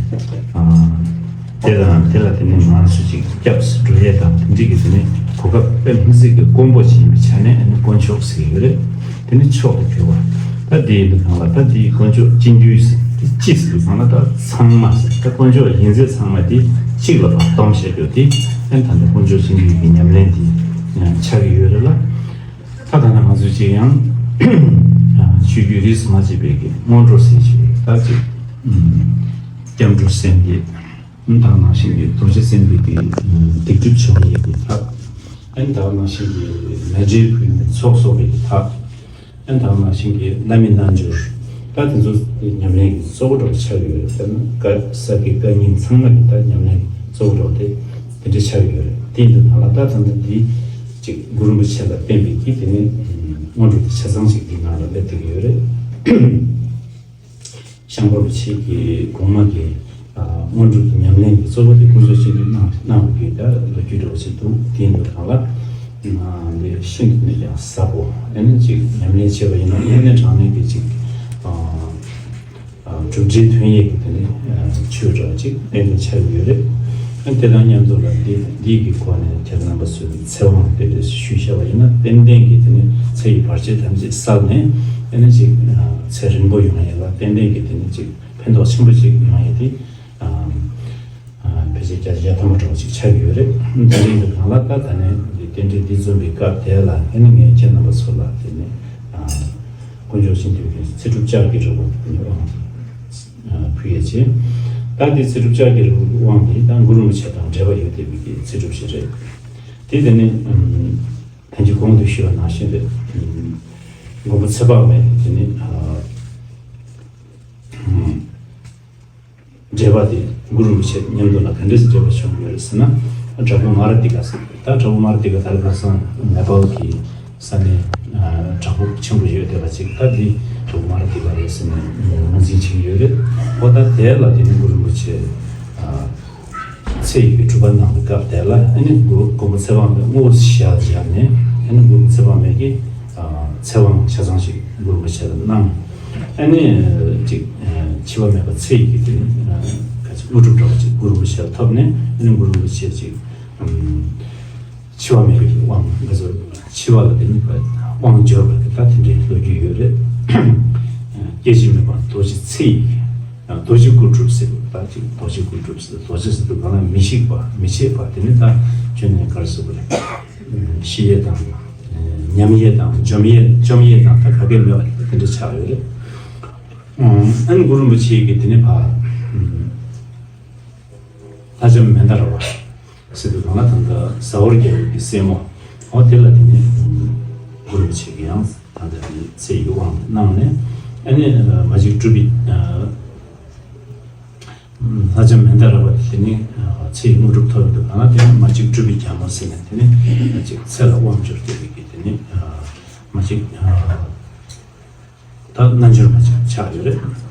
དེ་དང་དེ་ལ་དེ་ནི་ང་ཚོ་ཅིག་སྐྱབས་སུ་འགྲོ་ཡས་དང་། དེ་འདྲའི་གི་དེ་ནི་གོ་སྐབས་དཔེ་མི་སྲིད་ཀྱི་དཀོན་པོ་ཅིག་ཡིན་པའི་ཆ་ནས་ཨ་ནི་དཀོན་མཆོག་ཟེར་གྱི་ཡོད་རེད། དེ་ནི་མཆོག་ཏུ་གྱུར་པ། ད་དེ་ཡིན་པའི་སྒང་ལ་ད་དེའི་དཀོན་མཆོག་སྤྱི་འདུས་ཟེར་དེ་སྤྱི་ཟེར་དུས་སྒང་ལ་ད་ཚང་མ་ཟེར། ད་དཀོན་མཆོག་ཡིན་ཚད་ཚང་མ་དེ་གཅིག་ལ་ཕར་བསྡོམས་བྱས་ཡོད་དེ། ཨ་ནི་ད་ལྟ་དཀོན་མཆོག་སྤྱི་འདུས་ཀྱི་ཉམས་ལེན་དེ་ཆགས་ཀྱི་ཡོད་རེད་ལ། ད་ད་ལྟ་ང་ཚོས་ཅིག་ཡང་ཆོས་བརྒྱུད་རིས་སུ་མ་ཆད་པའི་གི་སྔོན་འགྲོ་ཟེར་ཞིག་ད་ཅིག་སྐྱབས་འགྲོ་སེམས་བསྐྱེད། ད་ནང་བཞིན་གྱི་རྡོ་རྗེ་སེམས་དཔའི་གི་སྡིག་སྒྲིབ་སྦྱོང་ཡས་ཀྱི་ཐབས། ཨ་ནི་ད་ནང་བཞིན་གྱི་མཎྜལ་ཕུལ་ནས་ཚོགས་གསོག་པའི་གི་ཐབས། ཨ་ནི་ད་ནང་བཞིན་གྱི་བླ་མའི་རྣལ་འབྱོར། ད་དེ་ཚོ་ཉམས་ལེན་གྱི་གཙོ་བོ་འདྲ་བོ་ཆགས་ཡོད་རེད། ད་ནི་བཀའ་ས་དགེ་བཀའ་རྙིང་ཚང་མ་གི་ད་ཉམས་ལེན་གྱི་གཙོ་བོ་འདྲ་བོ་དེ་དེ་འདྲ་ཆགས་ཡོད་རེད། དེ་ཡིན་དུས་ད་ལ་ད་ད་ལྟ་འདི་ཅིག་གུ་རུ་རིན་པོ་ཆེ་ལ་བརྟེན་པའི་གི་དེ་ནི་སྔོན་འགྲོ་དེ་ཆ་ཚང་ཞིག་འདི་ནང་ལ་སླེབས་བསྡད་ཀྱི་ཡོད་རེད། ཤངས་པ་རིན་པོ་ཆེ་གི་གོང་མ་གི་ཨ་སྔོན་འགྲོ་གི་ཉམས་ལེན་གྱི་གཙོ་བོ་དེ་དཀོན་མཆོག་སྤྱི་འདུས་གནང་གནང་བའི་གི་ད་ལོ་རྒྱུས་འདྲ་བོ་ཞིག་འདུག་དེ་ཡིན་དུས་གང་ལ་ང་འདི་ཤིན་ཏུ་ནས་ཀྱང་ཟབ་པོ། ཨ་ནི་ཅིག་ཉམས་ལེན་བྱས་པ་ཡིན་ན་དངོས་གནས་དྲང་གནས་ཀྱི་ཅིག་ཨ་ཨ་གྲུབ་འབྲས་ཐོན་ཡས་ཀྱི་དེ་ནི་ཨ་ཆོས་འདྲ་བོ་ཅིག་གནད་དོན་ཆགས་ཡོད་རེད། ཨ་ནི་དེ་དང་མཉམ་དུ་ལ་འདི་འདི་གི་སྒོ་ནས་ཁྱེད་རྣམ་པ་ཚོས་ཚེ་དབང་དེ་འདྲ་ཞུས་བཞག་པ་ཡིན་ན་ཏན་ཏན་གྱི་དེ་ནི་ཚེ་ཡི་བར་ཆད་ཐམས་ཅད་བསལ་ནས། ཨ་ནི་ཅིག་ཨ་ཚེ་རིང་པོ་ཡོང་ཡས་ལ་ཏན་ཏན་གྱི་དེ་ནི་ཅིག་ཕན་ཐོགས་ཆེན་པོ་ཅིག་ཡོང་ཡས་དེ་ཨ་ཨ་ཕལ་ཆེར་བརྒྱ་ཆ་བརྒྱ་ཐམ་པ་འདྲ་བོ་ཅིག་ཆགས་ཀྱི་ཡོད་རེད། དེ་རིང་གི་སྒང་ལ་ད་ད་ནས་འདི་རྟེན་འབྲེལ་འདི་འཛོམས་པའི་སྐབས་དེ་ལ་ཨ་ནི་ངས་ཁྱེད་རྣམ་པ་ཚོ་ལ་དེ་ནས་ཨ་དཀོན་མཆོག་སྤྱི་འདུས་ཀྱི་ཚེ་སྒྲུབ་ལྕགས་ཀྱི་རི་བོ་ཨ་ཕུལ་ཡས་བྱས། ད་འདི་ཚེ་སྒྲུབ་ལྕགས་ཀྱི་རི་བོའི་དབང་འདི་ད་གུ་རུ་རིན་པོ་ཆེ་དང་འབྲེལ་བ་ཡོད་བསྡད་པའི་གི་ཚེ་སྒྲུབ་ཅིག་རེད། དེ་དེ་ནས་ཨ་ད་གིན་གོང་དུ་ཞུས་པ་ནང་བཞིན་རེད། མགོན་པོ་ཚེ་དཔག་མེད་དེ་ནི་ཨ་འབྲེལ་བ་དེ་གུ་རུ་རིན་པོ་ཆེ་མཉམ་དུ་ལ་ག་འདྲས་སེ་འབྲེལ་བ་བྱུང་ཡོད་རེད་ཟེར་ན། བྲག་ཕུག་མ་ར་ཏི་ཀ་ཟེར། ད་བྲག་ཕུག་མ་ར་ཏི་ཀ་ད་ལྟ་ཁ་སང་ནེ་པཱལ་གྱི་ས་གནས་ཨ་བྲག་ཕུག་ཆེན་པོ་ཡོད་བསྡད་པ་ཅིག་ད་འདི་བྲག་ཕུག་མ་ར་ཏི་ཀ་རེད་ཟེར་ནས་ངོས་འཛིན་བྱེད་ཀྱི་ཡོད་རེད། འོ་ད་དེ་ལ་དེ་ནི་གུ་རུ་རིན་པོ་ཆེ་ཨ་ཚེ་ཡི་གི་སྒྲུབ་པ་གནང་བའི་སྐབས་དེ་ལ་ཨ་ནི་མགོན་པོ་ཚེ་དཔག་མེད་དངོས་སུ་ཞལ་མཇལ་ནས། ཨ་ནི་མགོན་པོ་ཚེ་དཔག་མེད་ཀྱིས་ཨ་ཚེ་དབང་ཆ་ཚང་ཞིག་མགོན་པོ་ཆེ་ལ་གནང་། ཨ་ནི་ཅིག་ཨ་འཆི་བ་མེད་པ་ཚེ་ཡི་གི་དེ་ནི་ཨ་ག་ཅིག་དངོས་གྲུབ་འདྲ་བ་ཅིག་མགོན་པོ་ཆེ་ལ་ཐོབ་ནས། ཨ་ནི་མགོན་པོ་ཆེ་ཅིག་ཨམ་འཆི་བ་མེད་པའི་དབང་། ང་ཚོ་འཆི་བ་ལ་དེ་ནི་དབང་འབྱོར་བ་དེ་ད་དེ་འདྲའི་ལོ་རྒྱུས་ཡོད་རེད། སྐྱེ་འཆི་མེད་པ་རྡོ་རྗེ་ཚེ་ཡི། རྡོ་རྗེ་སྐུ་སྒྲུབ་ཟེར་བ་ད་ཅིག་རྡོ་རྗེ་སྐུ་སྒྲུབ་ཟེར། རྡོ་རྗེ་ཟེར་དུས་གང་ལ་མི་ཤིགས་པ་མི་ཆད་པ་དེ་ནི་ད་ཁྱོན་ནས་ག་རེ་ཟེར་དགོས་རེད། ཤི་ཡས་དང་ཉམས་ཡས་དང་འཇོམས་ཡས་བཅོམ་ཡས་དང་ད་ག་གེ་མེད་པ་དེ་འདྲ་ཆགས་ཡོད་རེད། ཨ་ནི་གུ་རུ་རིན་པོ་ཆེ་གིས་དེ་ནི་ཕ་ལྷ་ལྕམ་མནྡ་ར་བ་ཟེར་དུས་གང་ལ་ད་ལྟ་ཟ་ཧོར་རྒྱལ་པོ་གི་སྲས་མོ། འོ་དེ་ལ་དེ་ནི་གུ་རུ་རིན་པོ་ཆེ་གིས་ཡང་ད་ལྟ་དེ་ནི་ཚེ་ཡི་དབང་གནང་ནས། ཨ་ནི་མ་གཅིག་གྲུབ་པའི་ལྷ་ལྕམ་མནྡ་ར་བ་དེ་ནི་ཚེ་ཡི་དངོས་གྲུབ་ཐོབ་ཡོད་དུས་གང་ལ་དེ་ནི་མ་གཅིག་གྲུབ་པའི་རྒྱལ་མོ་ཟེར་ནས་དེ་ནི་མ་གཅིག་ཚེ་ལ་དབང་འབྱོར་བསྡད་པའི་གི་དེ་ནི་མ་གཅིག་ད་རྣལ་འབྱོར་མ་ཅིག་ཆགས་ཡོད་རེད།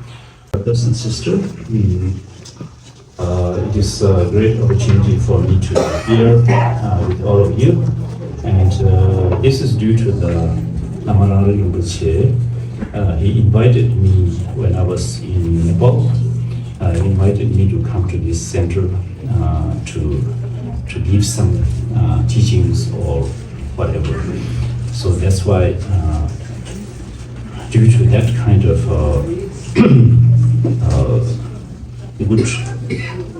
Brothers and sisters, mm, uh, it is a great opportunity for me to be here uh, with all of you. And uh, this is due to the Lama Rangri Rinpoche. Uh, he invited me when I was in Nepal. Uh, he invited me to come to this center uh, to to give some uh, teachings or whatever. So that's why, uh, due to that kind of uh, uh, good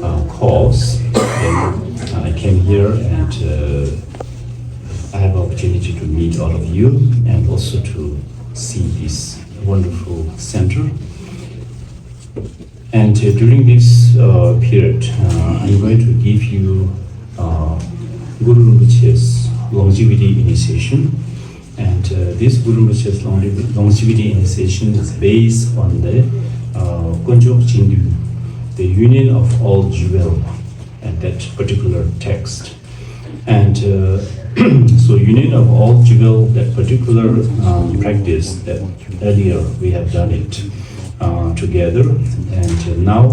uh, cause, then I came here and uh, I have opportunity to meet all of you and also to see this wonderful center. And uh, during this uh, period, uh, I'm going to give you uh, Guru Rinpoche's longevity initiation. And uh, this Guru Rinpoche's longe- longevity initiation is based on the uh, Konchok Chindu, the union of all jewel, and that particular text. And uh, so union of all jewel, that particular um, practice that earlier we have done it uh, together, and now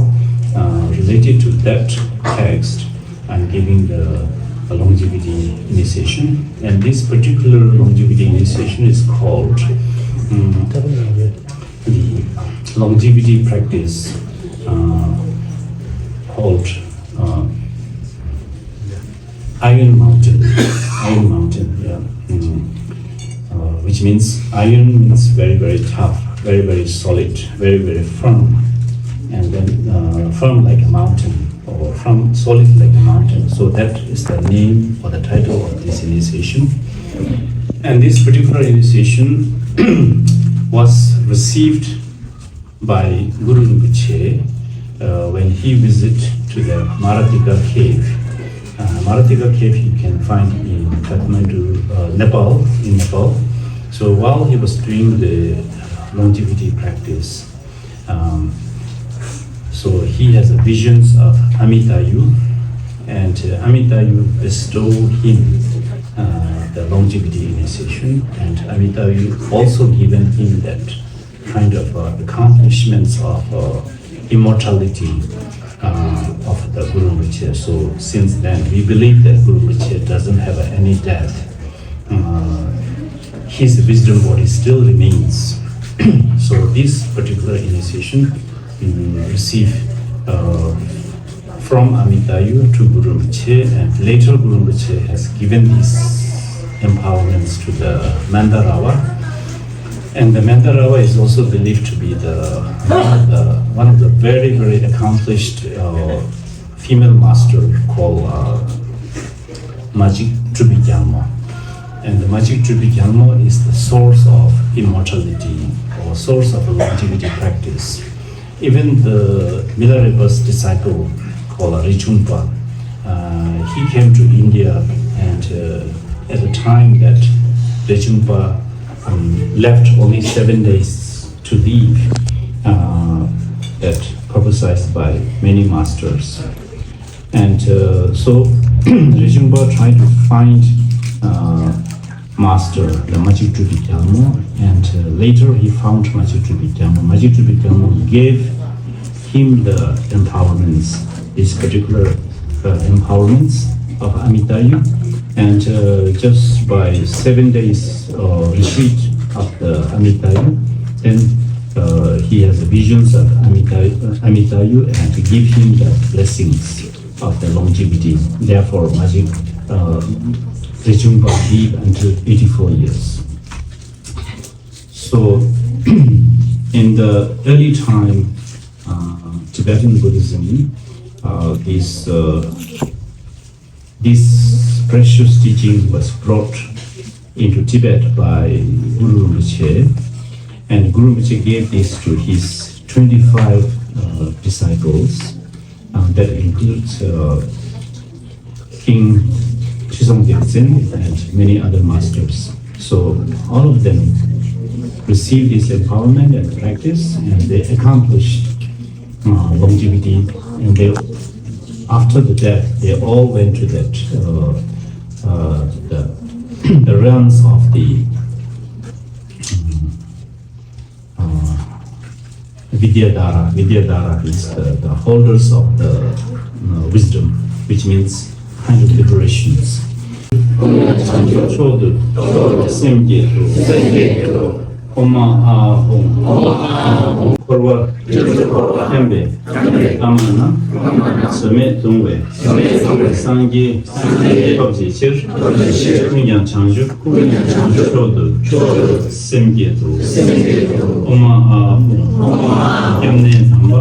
uh, related to that text, I'm giving the a longevity initiation. And this particular longevity initiation is called um, the longevity practice uh, called uh, Iron Mountain. Iron Mountain, yeah. Mm. Uh, which means iron means very, very tough, very, very solid, very, very firm, and then uh, firm like a mountain, or firm, solid like a mountain. So that is the name or the title of this initiation. And this particular initiation was received by Guru Rinpoche uh, when he visited to the Maratika cave. Uh, Maratika cave you can find in Kathmandu, uh, Nepal, in Nepal. So while he was doing the longevity practice, um, so he has visions of Amitayu, and uh, Amitayu bestowed him uh, the longevity initiation, and Amitayu also given him that kind of uh, accomplishments of uh, immortality uh, of the Guru Rinpoche. So since then, we believe that Guru Rinpoche doesn't have any death. Uh, his wisdom body still remains. So this particular initiation mm, received uh, from Amitayu to Guru Rinpoche, and later Guru Rinpoche has given these empowerments to the Mandarava. And the Mandarava is also believed to be the one of the, one of the very, very accomplished uh, female master called uh, Majik Trubi Gyalmo. And the Majik Trubi Gyalmo is the source of immortality or source of longevity practice. Even the Milarepa's disciple called Rechungpa, uh, he came to India, and uh, at the time that Rechungpa um, left only seven days to leave, uh, that prophesied by many masters. And uh, so Rechungpa tried to find uh, master, the Majik Trubi Gyalmo, and uh, later he found Majik Trubi Gyalmo. Majik Trubi Gyalmo gave him the empowerments, this particular uh, empowerments of Amitayu. And uh, just by seven days uh, retreat of the Amitayu, then uh, he has visions of Amitayu, Amitayu and give him the blessings of the longevity. Therefore, Majik uh, Rechungpa lived until eighty-four years. So, in the early time, uh, Tibetan Buddhism, uh, this uh, this precious teaching was brought into Tibet by Guru Rinpoche, and Guru Rinpoche gave this to his twenty-five uh, disciples. Uh, that includes uh, King Trisong Gyaltsen and many other masters. So all of them received this empowerment and practice, and they accomplished uh, longevity. And they, after the death, they all went to that uh, uh, the, the realms of the um, uh, Vidyadhara. Vidyadhara is the, the holders of the uh, wisdom, which means kind of liberations. འཁོར་བ་མཁྱེན་པའི་བླ་མ་རྣམས། ཟད་མེད་གདུང་བའི་སངས་རྒྱས་སྟོབས་ཀྱི་ཕྱིར། ཀུན་ཀྱང་བྱང་ཆུབ་མཆོག་ཏུ། སེམས་བསྐྱེད་དོ། ཨོ་མ་ཨཱཿཧཱུྃ། སྐྱབས་གནས་དམ་པ་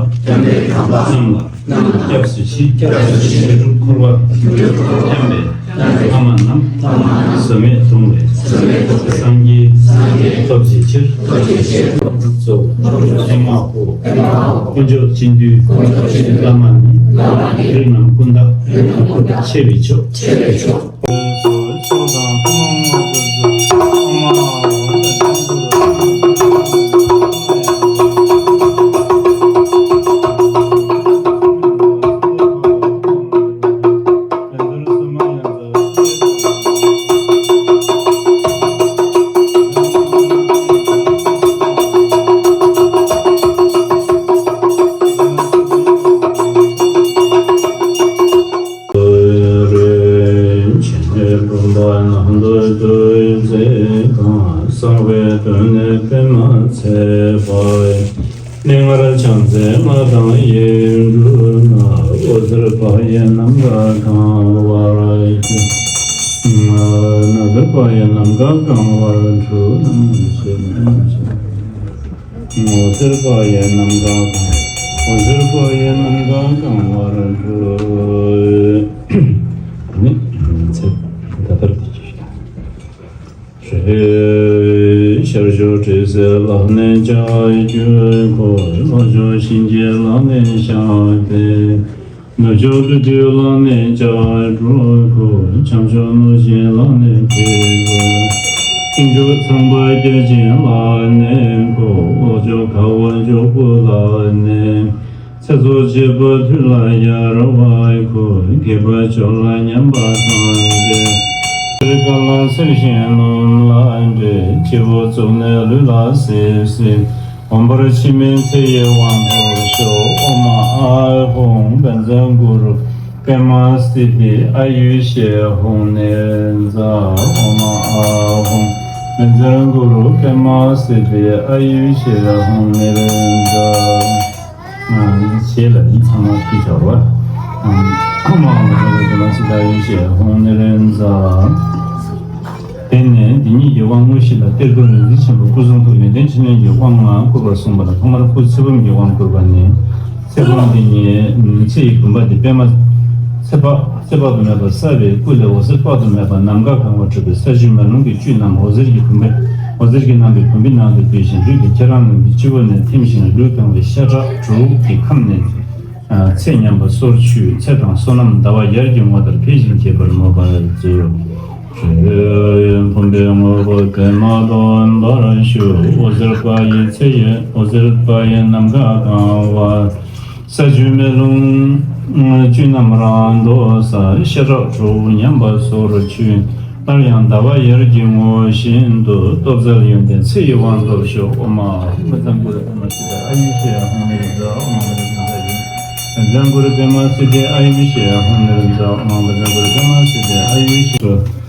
རྣམས་ལ། སྐྱབས་སུ་མཆི། སྒྱུ་འཕྲུལ་འཁོར་བ་མཁྱེན་པའི་བླ་མ་རྣམས། ཟད་མེད་གདུང་བའི་སངས་རྒྱས་སྟོབས་ཀྱི་ཕྱིར། གཙོ་བོ་ཨེ་མ་ཧོ། དཀོན་མཆོག་སྤྱི་འདུས་བླ་མ་ནི། རིགས་རྣམས་ཀུན་བདག་ཆེ་བའི་མཆོག། གསང་བའི་དོན་ནི་སྤེལ་མ་ཚད་པ། གནས་ལྔར་ཕྱག་འཚལ་ང་དང་ཡིད་འགྲོ་ན། འོད་ཟེར་འཕགས་ཡས་ནམ་མཁའ་གང་བར་ཤོག། འོད་ཟེར་འཕགས་ཡས་ནམ་མཁའ་གང་བར་འཕྲོ། འོད་ཟེར་འཕགས་ཡས་ནམ་མཁའ་གང་། འོད་ཟེར་འཕགས་ཡས་ནམ་མཁའ་གང་བར་འཕྲོ། ནི་ཚེ་ད་ལྟར་དེ་ཞུ། ཤར་ཕྱོགས་དྲི་ཟའི་ལག་ནས་ལྕགས་ཀྱུ་ཁོལ། ལྷོ་ཕྱོགས་གཤིན་རྗེའི་ལག་ནས་ཤག་པའི། ནུབ་ཕྱོགས་ཀླུ་བདུད་ལག་ནས་ལྕགས་སྒྲོག་ཁོལ། བྱང་ཕྱོགས་གནོད་སྦྱིན་ལག་ནས་ཁྲི་གོས། དེང་ཕྱོགས་ཚངས་པ་བརྒྱ་བྱིན་ལག་ནས་ཁོལ། འོག་ཕྱོགས་ཁ་བ་འཇོག་པོ་ལག་ནས། ཚེ་སྲོག་བཅད་པ་དུས་ལ་ཡར་བ་ཁོལ། རྒས་པ་སྐྱོ་ལ་ཉམས་པ་ཐམས་ཅད། གསེར་དཀར་ལ་གསེར་ཞུན་སྣུམ་ལ་འདྲེས། སྤྱི་བོ་གཙུག་ནས་ལུས་ལ་སིབ་སིབ། འོད་འབར་འཆི་མེད་ཚེ་ཡི་དབང་ཐོབ་ཤོག། ཨོཾ་ཨཱཿཧཱུྃ་བཛྲ་གུ་རུ་པདྨ་སིདྡྷི་ཨཱ་ཡུ་ཤ་ཧཱུྃ་ནིརྫ། ཨོཾ་ཨཱཿཧཱུྃ་བཛྲ་གུ་རུ་པདྨ་སིདྡྷི་ཨཱ་ཡུ་ཤ་ཧཱུྃ་ནིརྫ། ཞེས་ལ་ནི་ཚང་མ་ཞུས་བྱ་བ། ཨོཾ་ཨཱཿཧཱུྃ་བཛྲ་གུ་རུ་པདྨ་སིདྡྷི་ཨཱ་ཡུ་ཤ་ཧཱུྃ་ནིརྫ། དེ་ནས་འདི་ཉིད་ཀྱི་དབང་དངོས་གཞི་ལ་གཏེར་སྟོན་རིག་འཛིན་ཆེན་པོ་སྐུ་གསུང་ཐུགས་ཡོན་ཏན་ཕྲིན་ལས་ཀྱི་དབང་ལྔ་བསྐུར་བར་གསུངས་པ་ལ། ཐོག་མར་སྐུ་ཚེ་བུམ་གྱི་དབང་བསྐུར་བ་ནི། ཚེ་བུམ་འདི་ཉིད་ཚེ་ཡི་བུམ་པ་འདི་པདྨ། ཚེ་དཔག་ཚེ་དཔག་ཏུ་མེད་པ་བསགས་པའི་སྐུ་ལས་འོད་ཟེར་དཔག་ཏུ་མེད་པ་ནམ་མཁའ་གང་བར་འཕྲོས་པའི་ས་བཅུའི་མེ་ལོང་གི་བཅུད་རྣམས་འོད་ཟེར་གྱི་བུམ་པས། འོད་ཟེར་གྱིས་རྣམ་པའི་བུམ་པའི་ནང་དུ་བསྡུས་ཤིང་། ལུས་ཀྱི་ཁྱེད་རང་རྣམས་ཀྱི་སྤྱི་བོ་ནས་ཐིམ་ཞིང་། ལུས་གང་བའི་ཤ་ཁྲག་དྲུག་གི་ཁམས་ནས། ཚེ་ཉམས་པ་སོར་ཆུད། ཚེ་དང་བསོད་ནམས་ཟླ་བ་ཡར་གྱི་ངོ་ལྟར་འཕེལ་ཞིང་རྒྱས་པར་མོས་པར་མཛོད། བུམ་པའི་དངོས་པོ་པདྨ་སྟོན་པར་ཞུ། འོད་ཟེར་འཕགས་ཡས་ཚེ་ཡི། འོད་ཟེར་འཕགས་ཡས་ནམ་མཁའ་གང་བ། ས་བཅུའི་མེ་ལོང་བཅུད་རྣམས་རང་དུ་ཟ། ཤ་ཁྲག་དྲུག་ཉམས་པ་སོར་ཆུད། སླར་ཡང་ཟླ་བ་ཡར་གྱི་ངོ་བཞིན་དུ། སྟོབས་རྩལ་ཡོན་ཏན་ཚེ་ཡི་དབང་ཐོབ་ཤོག། ཨོཾ་ཨཱཿཧཱུྃ་བཛྲ་གུ་རུ་པདྨ་སིདྡྷི་ཨཱ་ཡུ་ཤ་ཧཱུྃ་ནིརྫ། ཨོཾ་ཨཱཿཧཱུྃ་བཛྲ་གུ་རུ་པདྨ་སིདྡྷི་ཨཱ་ཡུ་ཤ་ཧཱུྃ་ནིརྫ། ཨོཾ་ཨཱཿཧཱུྃ་བཛྲ་གུ་རུ་པདྨ་སིདྡྷི་ཨཱ་ཡུ་ཤ།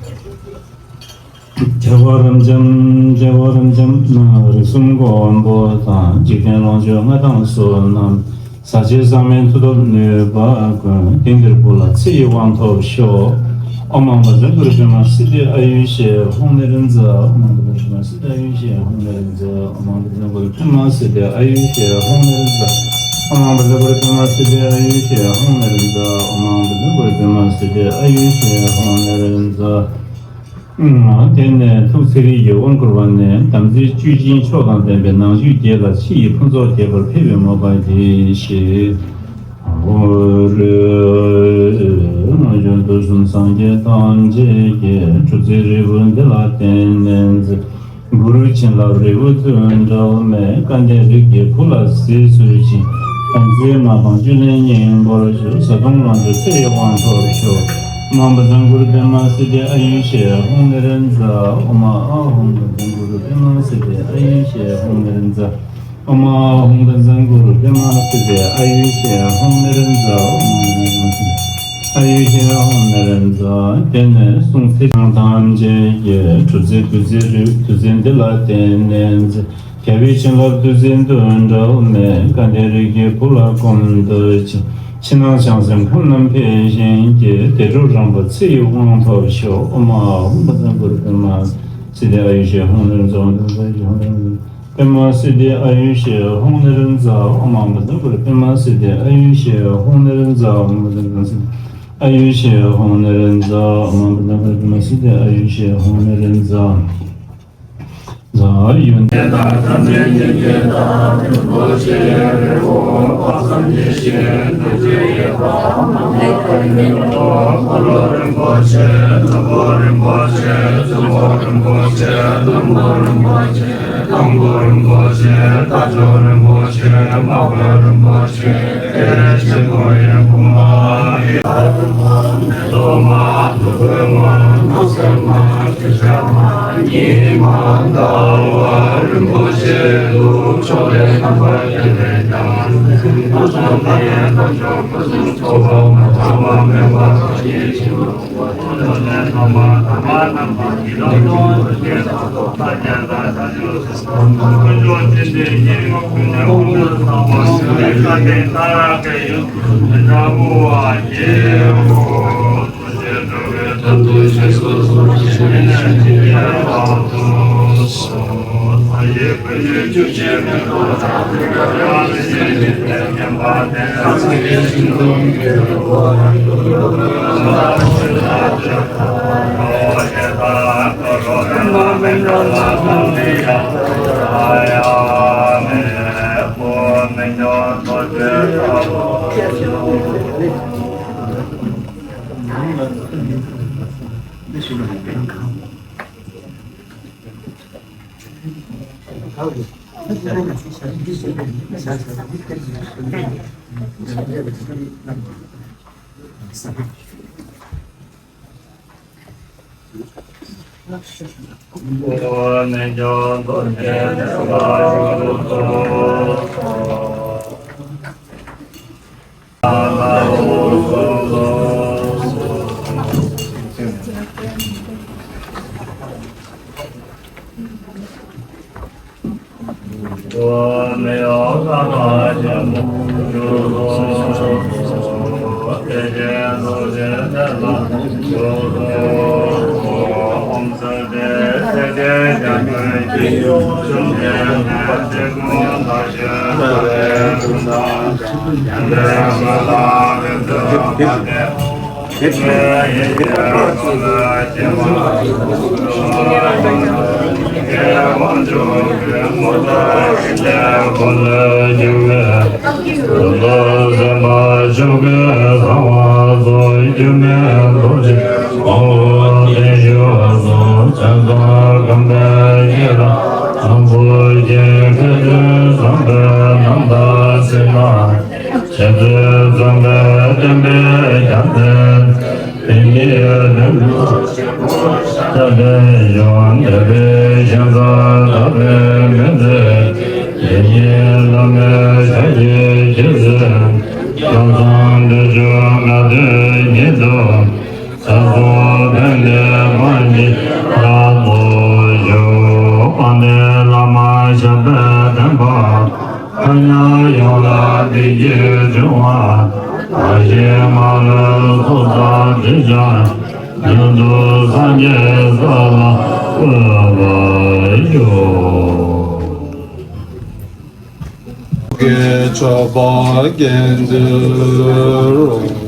རྒྱལ་བ་རབ་འབྱམས་རྒྱལ་བ་རབ་འབྱམས་ན། རིགས་གསུམ་མགོན་པོ་དང་། འཇིག་རྟེན་ལོངས་སྤྱོད་ལྔ་དང་བསོད་ནམས། ཟག་བཅས་ཟག་མེད་མཐུ་སྟོབས་ནུས་པ་ཀུན། དེང་འདིར་བསྐུར་ལ་ཚེ་ཡི་དབང་ཐོབ་ཤོག། ཨོཾ་ཨཱཿཧཱུྃ་བཛྲ་གུ་རུ་པདྨ་སིདྡྷི་ཨཱ་ཡུ་ཤ་ཧཱུྃ་ནིརྫ། ཨོཾ་ཨཱཿཧཱུྃ་བཛྲ་གུ་རུ་པདྨ་སིདྡྷི་ཨཱ་ཡུ་ཤ་ཧཱུྃ་ནིརྫ། ཨོཾ་ཨཱཿཧཱུྃ་བཛྲ་གུ་རུ་པདྨ་སིདྡྷི་ཨཱ་ཡུ་ཤ་ཧཱུྃ་ནིརྫ། ཨོཾ་ཨཱཿཧཱུྃ་བཛྲ་གུ་རུ་པདྨ་སིདྡྷི་ཨཱ་ཡུ་ཤ་ཧཱུྃ་ནིརྫ། ཨོཾ་ཨཱཿཧཱུྃ་བཛྲ་གུ་རུ་པདྨ་སིདྡྷི་ཨཱ་ཡུ་ཤ་ཧཱུྃ་ནིརྫ། དེ་ནས་ཐུགས་ཚེ་རིལ་གྱི་དབང་བསྐུར་བ་ནི། དམ་ཚིག་བཅུད་ཅན་མཆོག་དང་ལྡན་པའི་ནང་བཅུད་རྒྱས་ལ་ཕྱི་ཡི་ཕུན་ཚོགས་རྒྱས་པར་འཕེལ་བའི་མོས་པ་གྱིས་ཤིག། ཨོ་རོ། སྔོན་བྱོན་དུས་གསུམ་སངས་རྒྱས་ཐམས་ཅད་ཀྱིས། སྒྲུབ་རྩིས་རིལ་བུ་འདི་ལ་བརྟེན་ནས་མཛད། གུ་རུའི་བྱིན་རླབས་རིལ་བུ་བདུན་བྲལ་མེད། སྐལ་ལྡན་རིགས་ཀྱི་བུ་ལ་གཟིགས་ཚུལ་བཞིན། དམ་ཚིག་མ་སྤངས་བཅུད་ལེན་སྙིང་པོར་གྱུར། བཟའ་བཏུང་ལོངས་སྤྱོད་ཚེ་ཡི་དབང་ཐོབ་ཤོག། ཨོཾ་ཨཱཿཧཱུྃ་བཛྲ་གུ་རུ་པདྨ་སིདྡྷི་ཨཱ་ཡུ་ཤ་ཧཱུྃ་ནིརྫ། ཨོཾ་ཨཱཿཧཱུྃ་བཛྲ་གུ་རུ་པདྨ་སིདྡྷི་ཨཱ་ཡུ་ཤ་ཧཱུྃ་ནིརྫ། ཨོཾ་ཨཱཿཧཱུྃ་བཛྲ་གུ་རུ་པདྨ་སིདྡྷི་ཨཱ་ཡུ་ཤ་ཧཱུྃ་ནིརྫ། ཨོཾ་ཨཱཿཧཱུྃ་བཛྲ་གུ་རུ། ཨ་ཡུ་ཤེ་ཧོ་ནི་རན་ཛ། དེ་ནས་གསུང་ཚིག་ཐམས་ཅད་ཀྱི་གྲུ་ཚིག་བདུད་རྩིའི་རིགས་བདུད་རྩི་འདི་ལ་བརྟེན་ནས་མཛད། རྒྱལ་བའི་བྱིན་རླབས་བདུད་རྩི་འདུན་འབྲལ་མེད། སྐལ་ལྡན་རིགས་ཀྱི་བུ་ལ་སྐུ་མདུན་ཕྱིན། ཕྱི་ནང་བྱང་སེམས་ཁམས་རྣམས་འཕེལ་ཞིང་རྒྱས། བདེ་གྲུབ་རང་བབས་ཚེ་ཡི་དབང་ཐོབ་ཤོག། ཨོཾ་ཨཱཿཧཱུྃ་བཛྲ་གུ་རུ་པདྨ་སིདྡྷི་ཨ་ཡུ་ཤེ་ཧོ་ནི་རན་ཛ། པདྨ་སིདྡྷི་ཨ་ཡུ་ཤེ་ཧོ་ནི་རན་ཛ། ཨོཾ་ཨཱཿཧཱུྃ་བཛྲ་གུ་རུ། པདྨ་སིདྡྷི་ཨ་ཡུ་ཤེ་ཧོ་ནི་རན་ཛ། ཨོཾ་ཨཱཿཧཱུྃ་བཛྲ་གུ་རུ། པདྨ་སིདྡྷི་ཨ་ཡུ་ཤེ་ཧོ་ནི་རན་ཛ། ཨོཾ་ཨཱཿཧཱུྃ་བཛྲ་གུ་རུ། པདྨ་སིདྡྷི་ཨ་ཡུ་ཤེ་ཧོ་ནི་རན་ཛ། ཛ་ཡོན། བྱས་ཙང་འཛོམས་པའི་བསྟན་པའི་རྒྱལ་མཚན། དེ་ཉིད་ལས་འགྲོ་ཆེན་པོ་ཤཱཀྱ་དེ་བཞིན་དད་པའི་ཞིང་སར་དག་པའི་མི་ཚེ། དེ་ཉིད་བླ་མེད་ཤཱཀྱའི་རྗེ་བཙུན། ལམ་སེང་བདེ་མཆོག་ལྔ་སྡེ་ཉིད་དུ། ཚེ་སྲོག་ཕན་བདེའི་མ་ཎི་རབ་ཏུ་བཞུགས། དཔལ་ལྡན་བླ་མ་ཞབས་པད་བརྟན་པ། ཐོས་ཉན་ཡོངས་ལ་བདེ་སྐྱིད་འབྱུང་བ། མ་སྐྱེས་མ་ལུས་ཚོགས་བསགས་སྒྲིབ་སྦྱངས། མྱུར་དུ་སངས་རྒྱས་ས་ལ་འགོད་པར་ཤོག། གི་མཆོད་པ་དགེ་འདུན་རོ།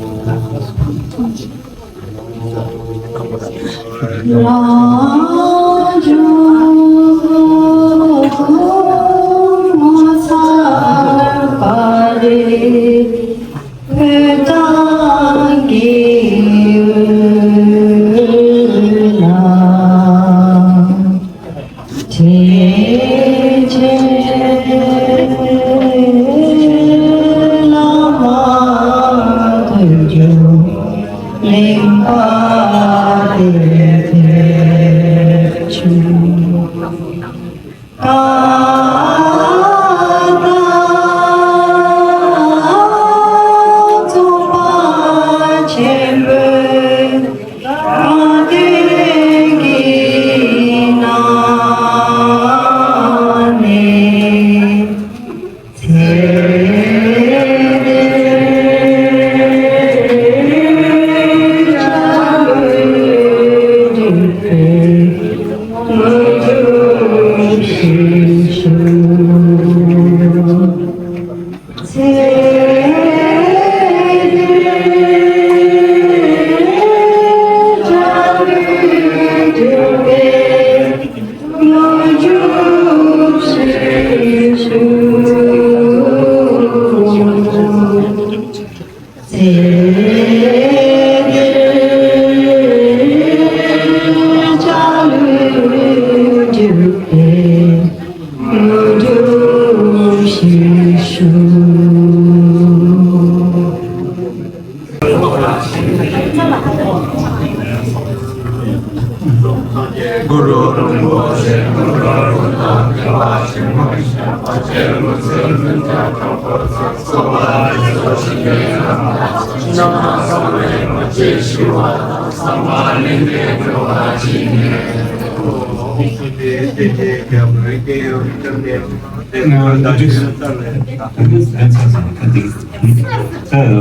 གུ་རུ་རིན་པོ་ཆེ་གུ་རུ་རིན་པོ་ཆེ།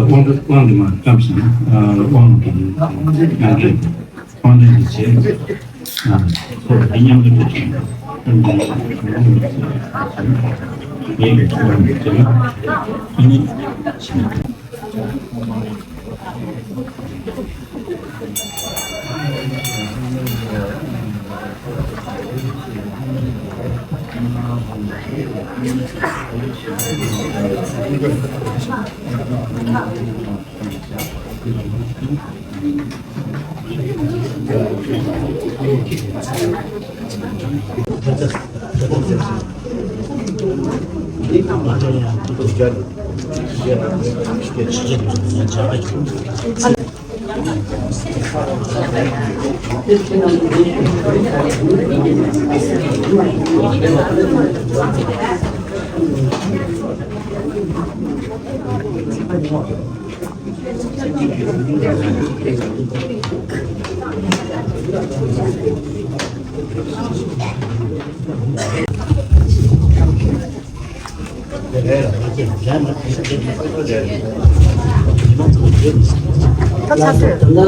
དབང་དུ་དབང་དུ་མ་བཀྲམ་ཞིང་། དབང་གི་དབང་དུ་བྱས། ཨ། ཚོགས་འདི་མཉམ་དུ་བསྒྲུབ་ཅིང་། ཨ་ནི།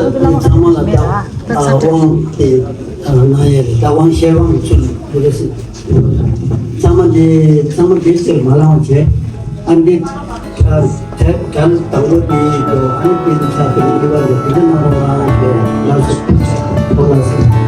ད་ཚང་མ་ལ་ད་དབང་དེ་གནང་ཡས་རེད། ད་དབང་ཤེར་དབང་ཚུལ་དེ་རེད། ཚང་མ་འདི་ཚང་མ་འདི་ཟེར་མ་ལང་བྱས། ཨ་འདི་དེ་གལ་དང་པོ་དེ་ཡིན་དོ། ཨ་འདི་ཚ་དེ་འདི་བ་འདི་དེ་ནང་པ་མ་ལང་བྱས། ལགས་སོ། ལགས་སོ།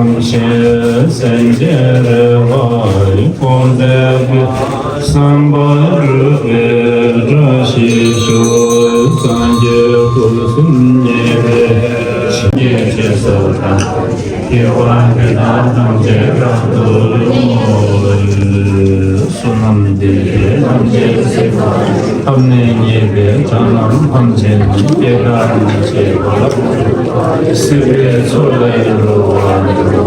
ཐམས་ཅད་སེམས་ཅན་རེ་བ་ཡི་འཁོར་འདས་ཀྱི་བསམ་པ་འགྲུབ་པའི་བཀྲ་ཤིས་ཤོག་སངས་རྒྱས་སྐུ་གསུམ་མཉེས་པའི་ཞིང་སྐྱེ་ས་དང་། སྐྱེ་བ་འདི་དག་ཐམས་ཅད་རབ་ཏུ་བསྔོ། བསོད་ནམས་འདི་ཡིས་ཐམས་ཅད་གཟིགས་པ། ཐོབ་ནས་ཉེས་པའི་དགྲ་རྣམས་ཕམ་བྱས་ནས། སྐྱེ་རྒ་ན་འཆིའི་རྦ་རླབས་འཁྲུགས་པ། སྲིད་པའི་མཚོ་ལས་སྒྲོལ་བར་འགྱུར་བ།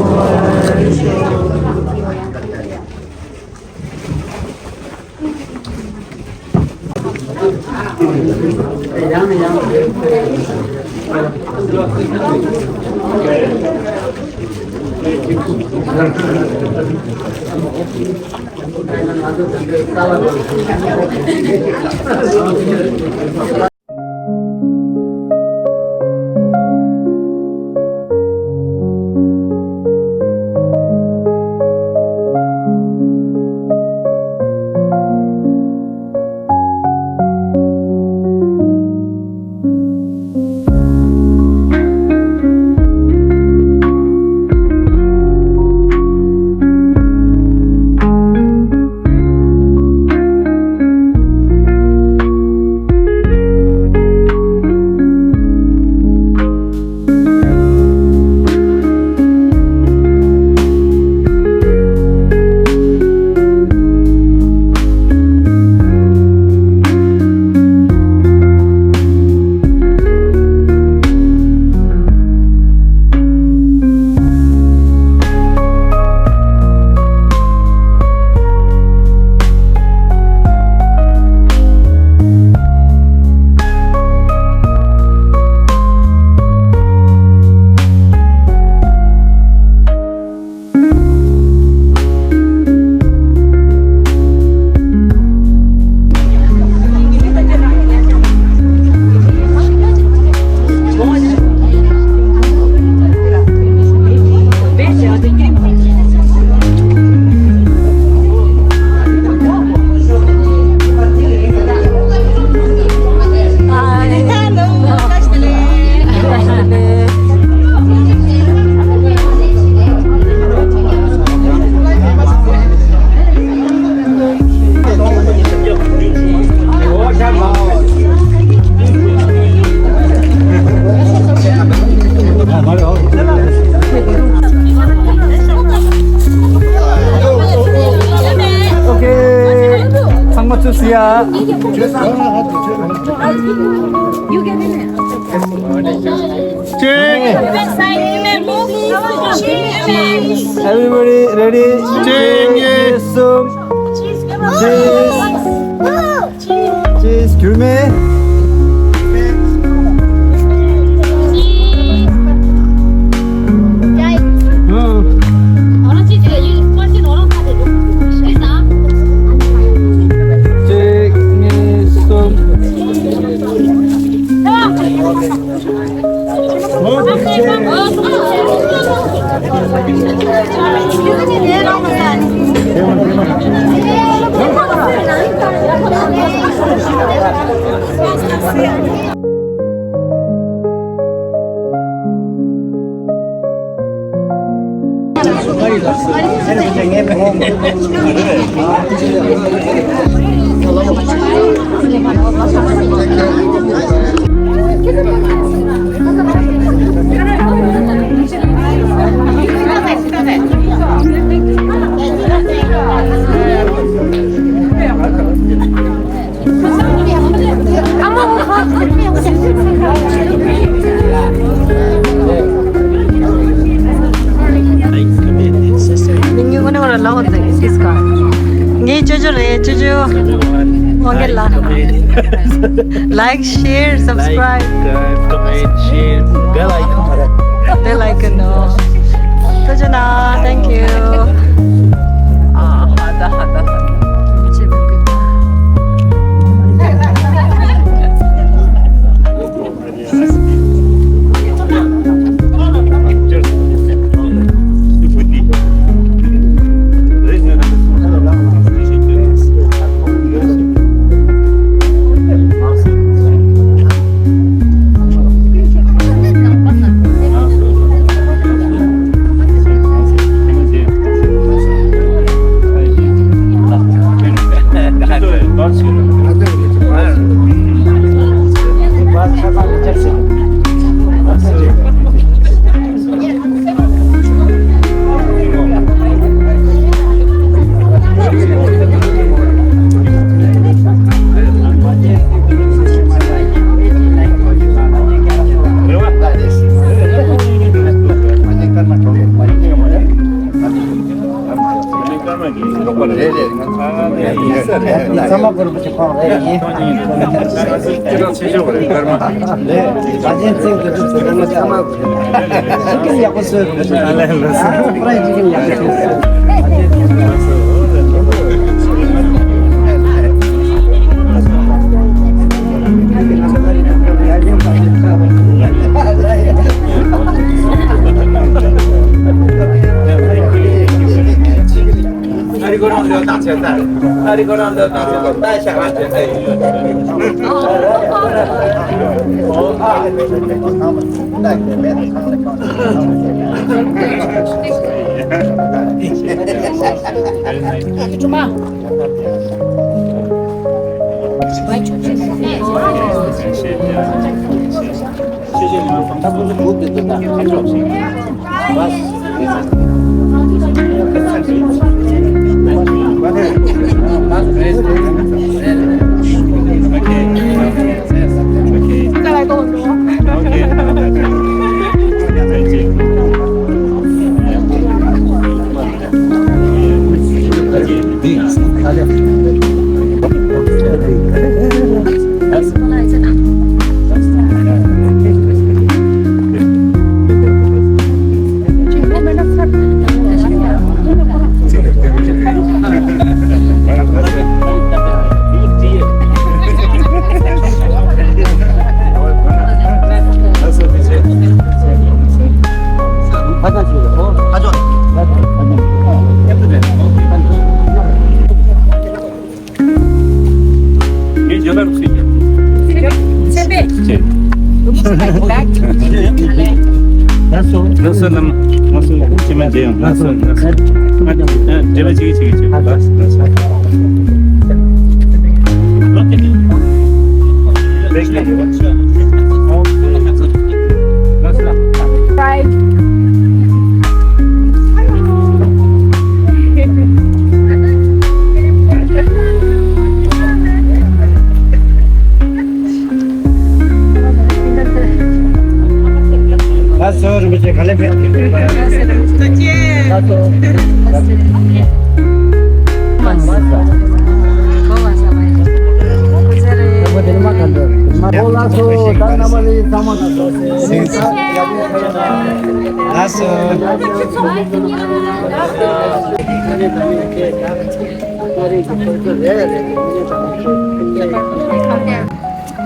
Okay. ཚང་མ་ཚུར་གཟིགས་ཨ། Check. Everybody ready? Check. གསུམ། Cheese. Cheese. རྒྱུས་མེད། གཅིག་གཉིས་གསུམ། ངའི་ཅོ་ཅོ་རེད། ཅོ་ཅོ། དབང་རྒྱལ་ལགས། Like, share, subscribe. Like, uh, comment, share, bell icon. Bell icon, no. ཅོ་ཅོ་ན། Thank you. རེད་རེད། ཚང་མ་གུ་རུ་བུ་ཆེ་ཁོང་རེད་ཡིན། སྐད་གྲགས་ཆེ་ཤོས་རེད་སྐར་མ། རེད། ད་ཅན་ཚིག་ཏུ་ཚུགས་ཚང་མ་ཚང་མ་གུ་རུ། ཅི་གིན་ཡག་པོ་བཟོས་རུ་བུ་ཆེ། ཨ་ལེ་ལོ་སི། ཨ་པ་ར་ཅི་གིན་ཡག་པོ་བཟོས། ཨ་རི་ཁོ་རང་ལོས་བཏང་བྱས་ད། ཨ་རི་ཁོ་རང་ལོས་བཏང་བྱས་ད། ད་ཤ་ར་བྱས་ད། ངས་རྒྱབ་ལ་རུ་ཤེས་ཀྱི། ལགས་སོ། ལགས་སོ་ལགས་སོ། ང་ཚོ་ཅི་མ་བྱེད་ཡང་ལགས་སོ། ལགས་སོ། ཨ་འབྲེལ་བ་བྱེད་ཀྱི་བྱེད་ཀྱི་བྱེད་ཀྱི་ལགས་སོ། ལགས་སོ། Right. ལགས་སོ། རིན་པོ་ཆེ་ག་ལེ་ཕེབས། ལགས་སོ། ལགས་སོ། ད་རྣམ་པ་ལས་ཚང་མ་ལགས་སོ། ལགས་སོ།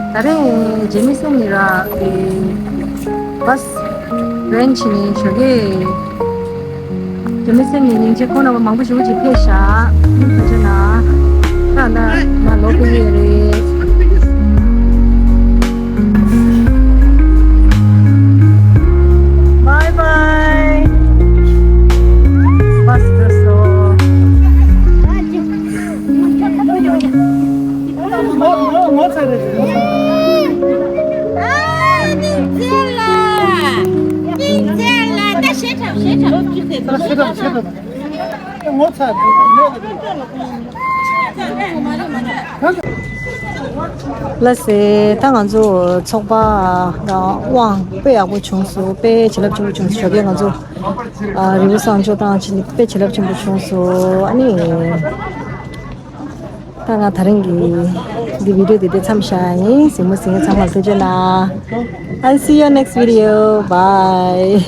ད་རེས་རྗེ་མི་སེམས་ནི་ར་བཱས་རེན་ཆི་ནི་ཞོགས་ཀས་རྗེ་མི་སེམས་ནི་སྙིང་རྗེ་ཁོང་རྣམ་པ་མང་པོ་ཞེ་པོ་ཅིག་ཕེབས་ཤག་ཁ་ཆེ་ན་ད་ན་ན་ལོ་ཀི་ཡེ་རེད། Bye bye. Bus སོ། ལགས་སེ། ད་ང་ཚོ་ཚོགས་པ་དབང་དཔེ་ཡག་པོ་བྱུང་སོང་། དཔེ་བྱིན་རླབས་ཆེན་པོ་བྱུང་སོང་། ཞོགས་ཀས་ང་ཚོ་རི་བོ་བསང་མཆོད་བཏང་ཕྱིན་དཔེ་བྱིན་རླབས་ཆེན་པོ་བྱུང་སོང་། ཨ་ནི། ད་ང་ད་རིང་གི་འདི་བི་ཌི་ཡོ་འདི་འདི་མཚམས་བཞག་ཡིན། གཟིགས་མོ་གཟིགས་མཁན་ཚང་མར་ཐུགས་རྗེ་གནང་། I'll see you next video. Bye.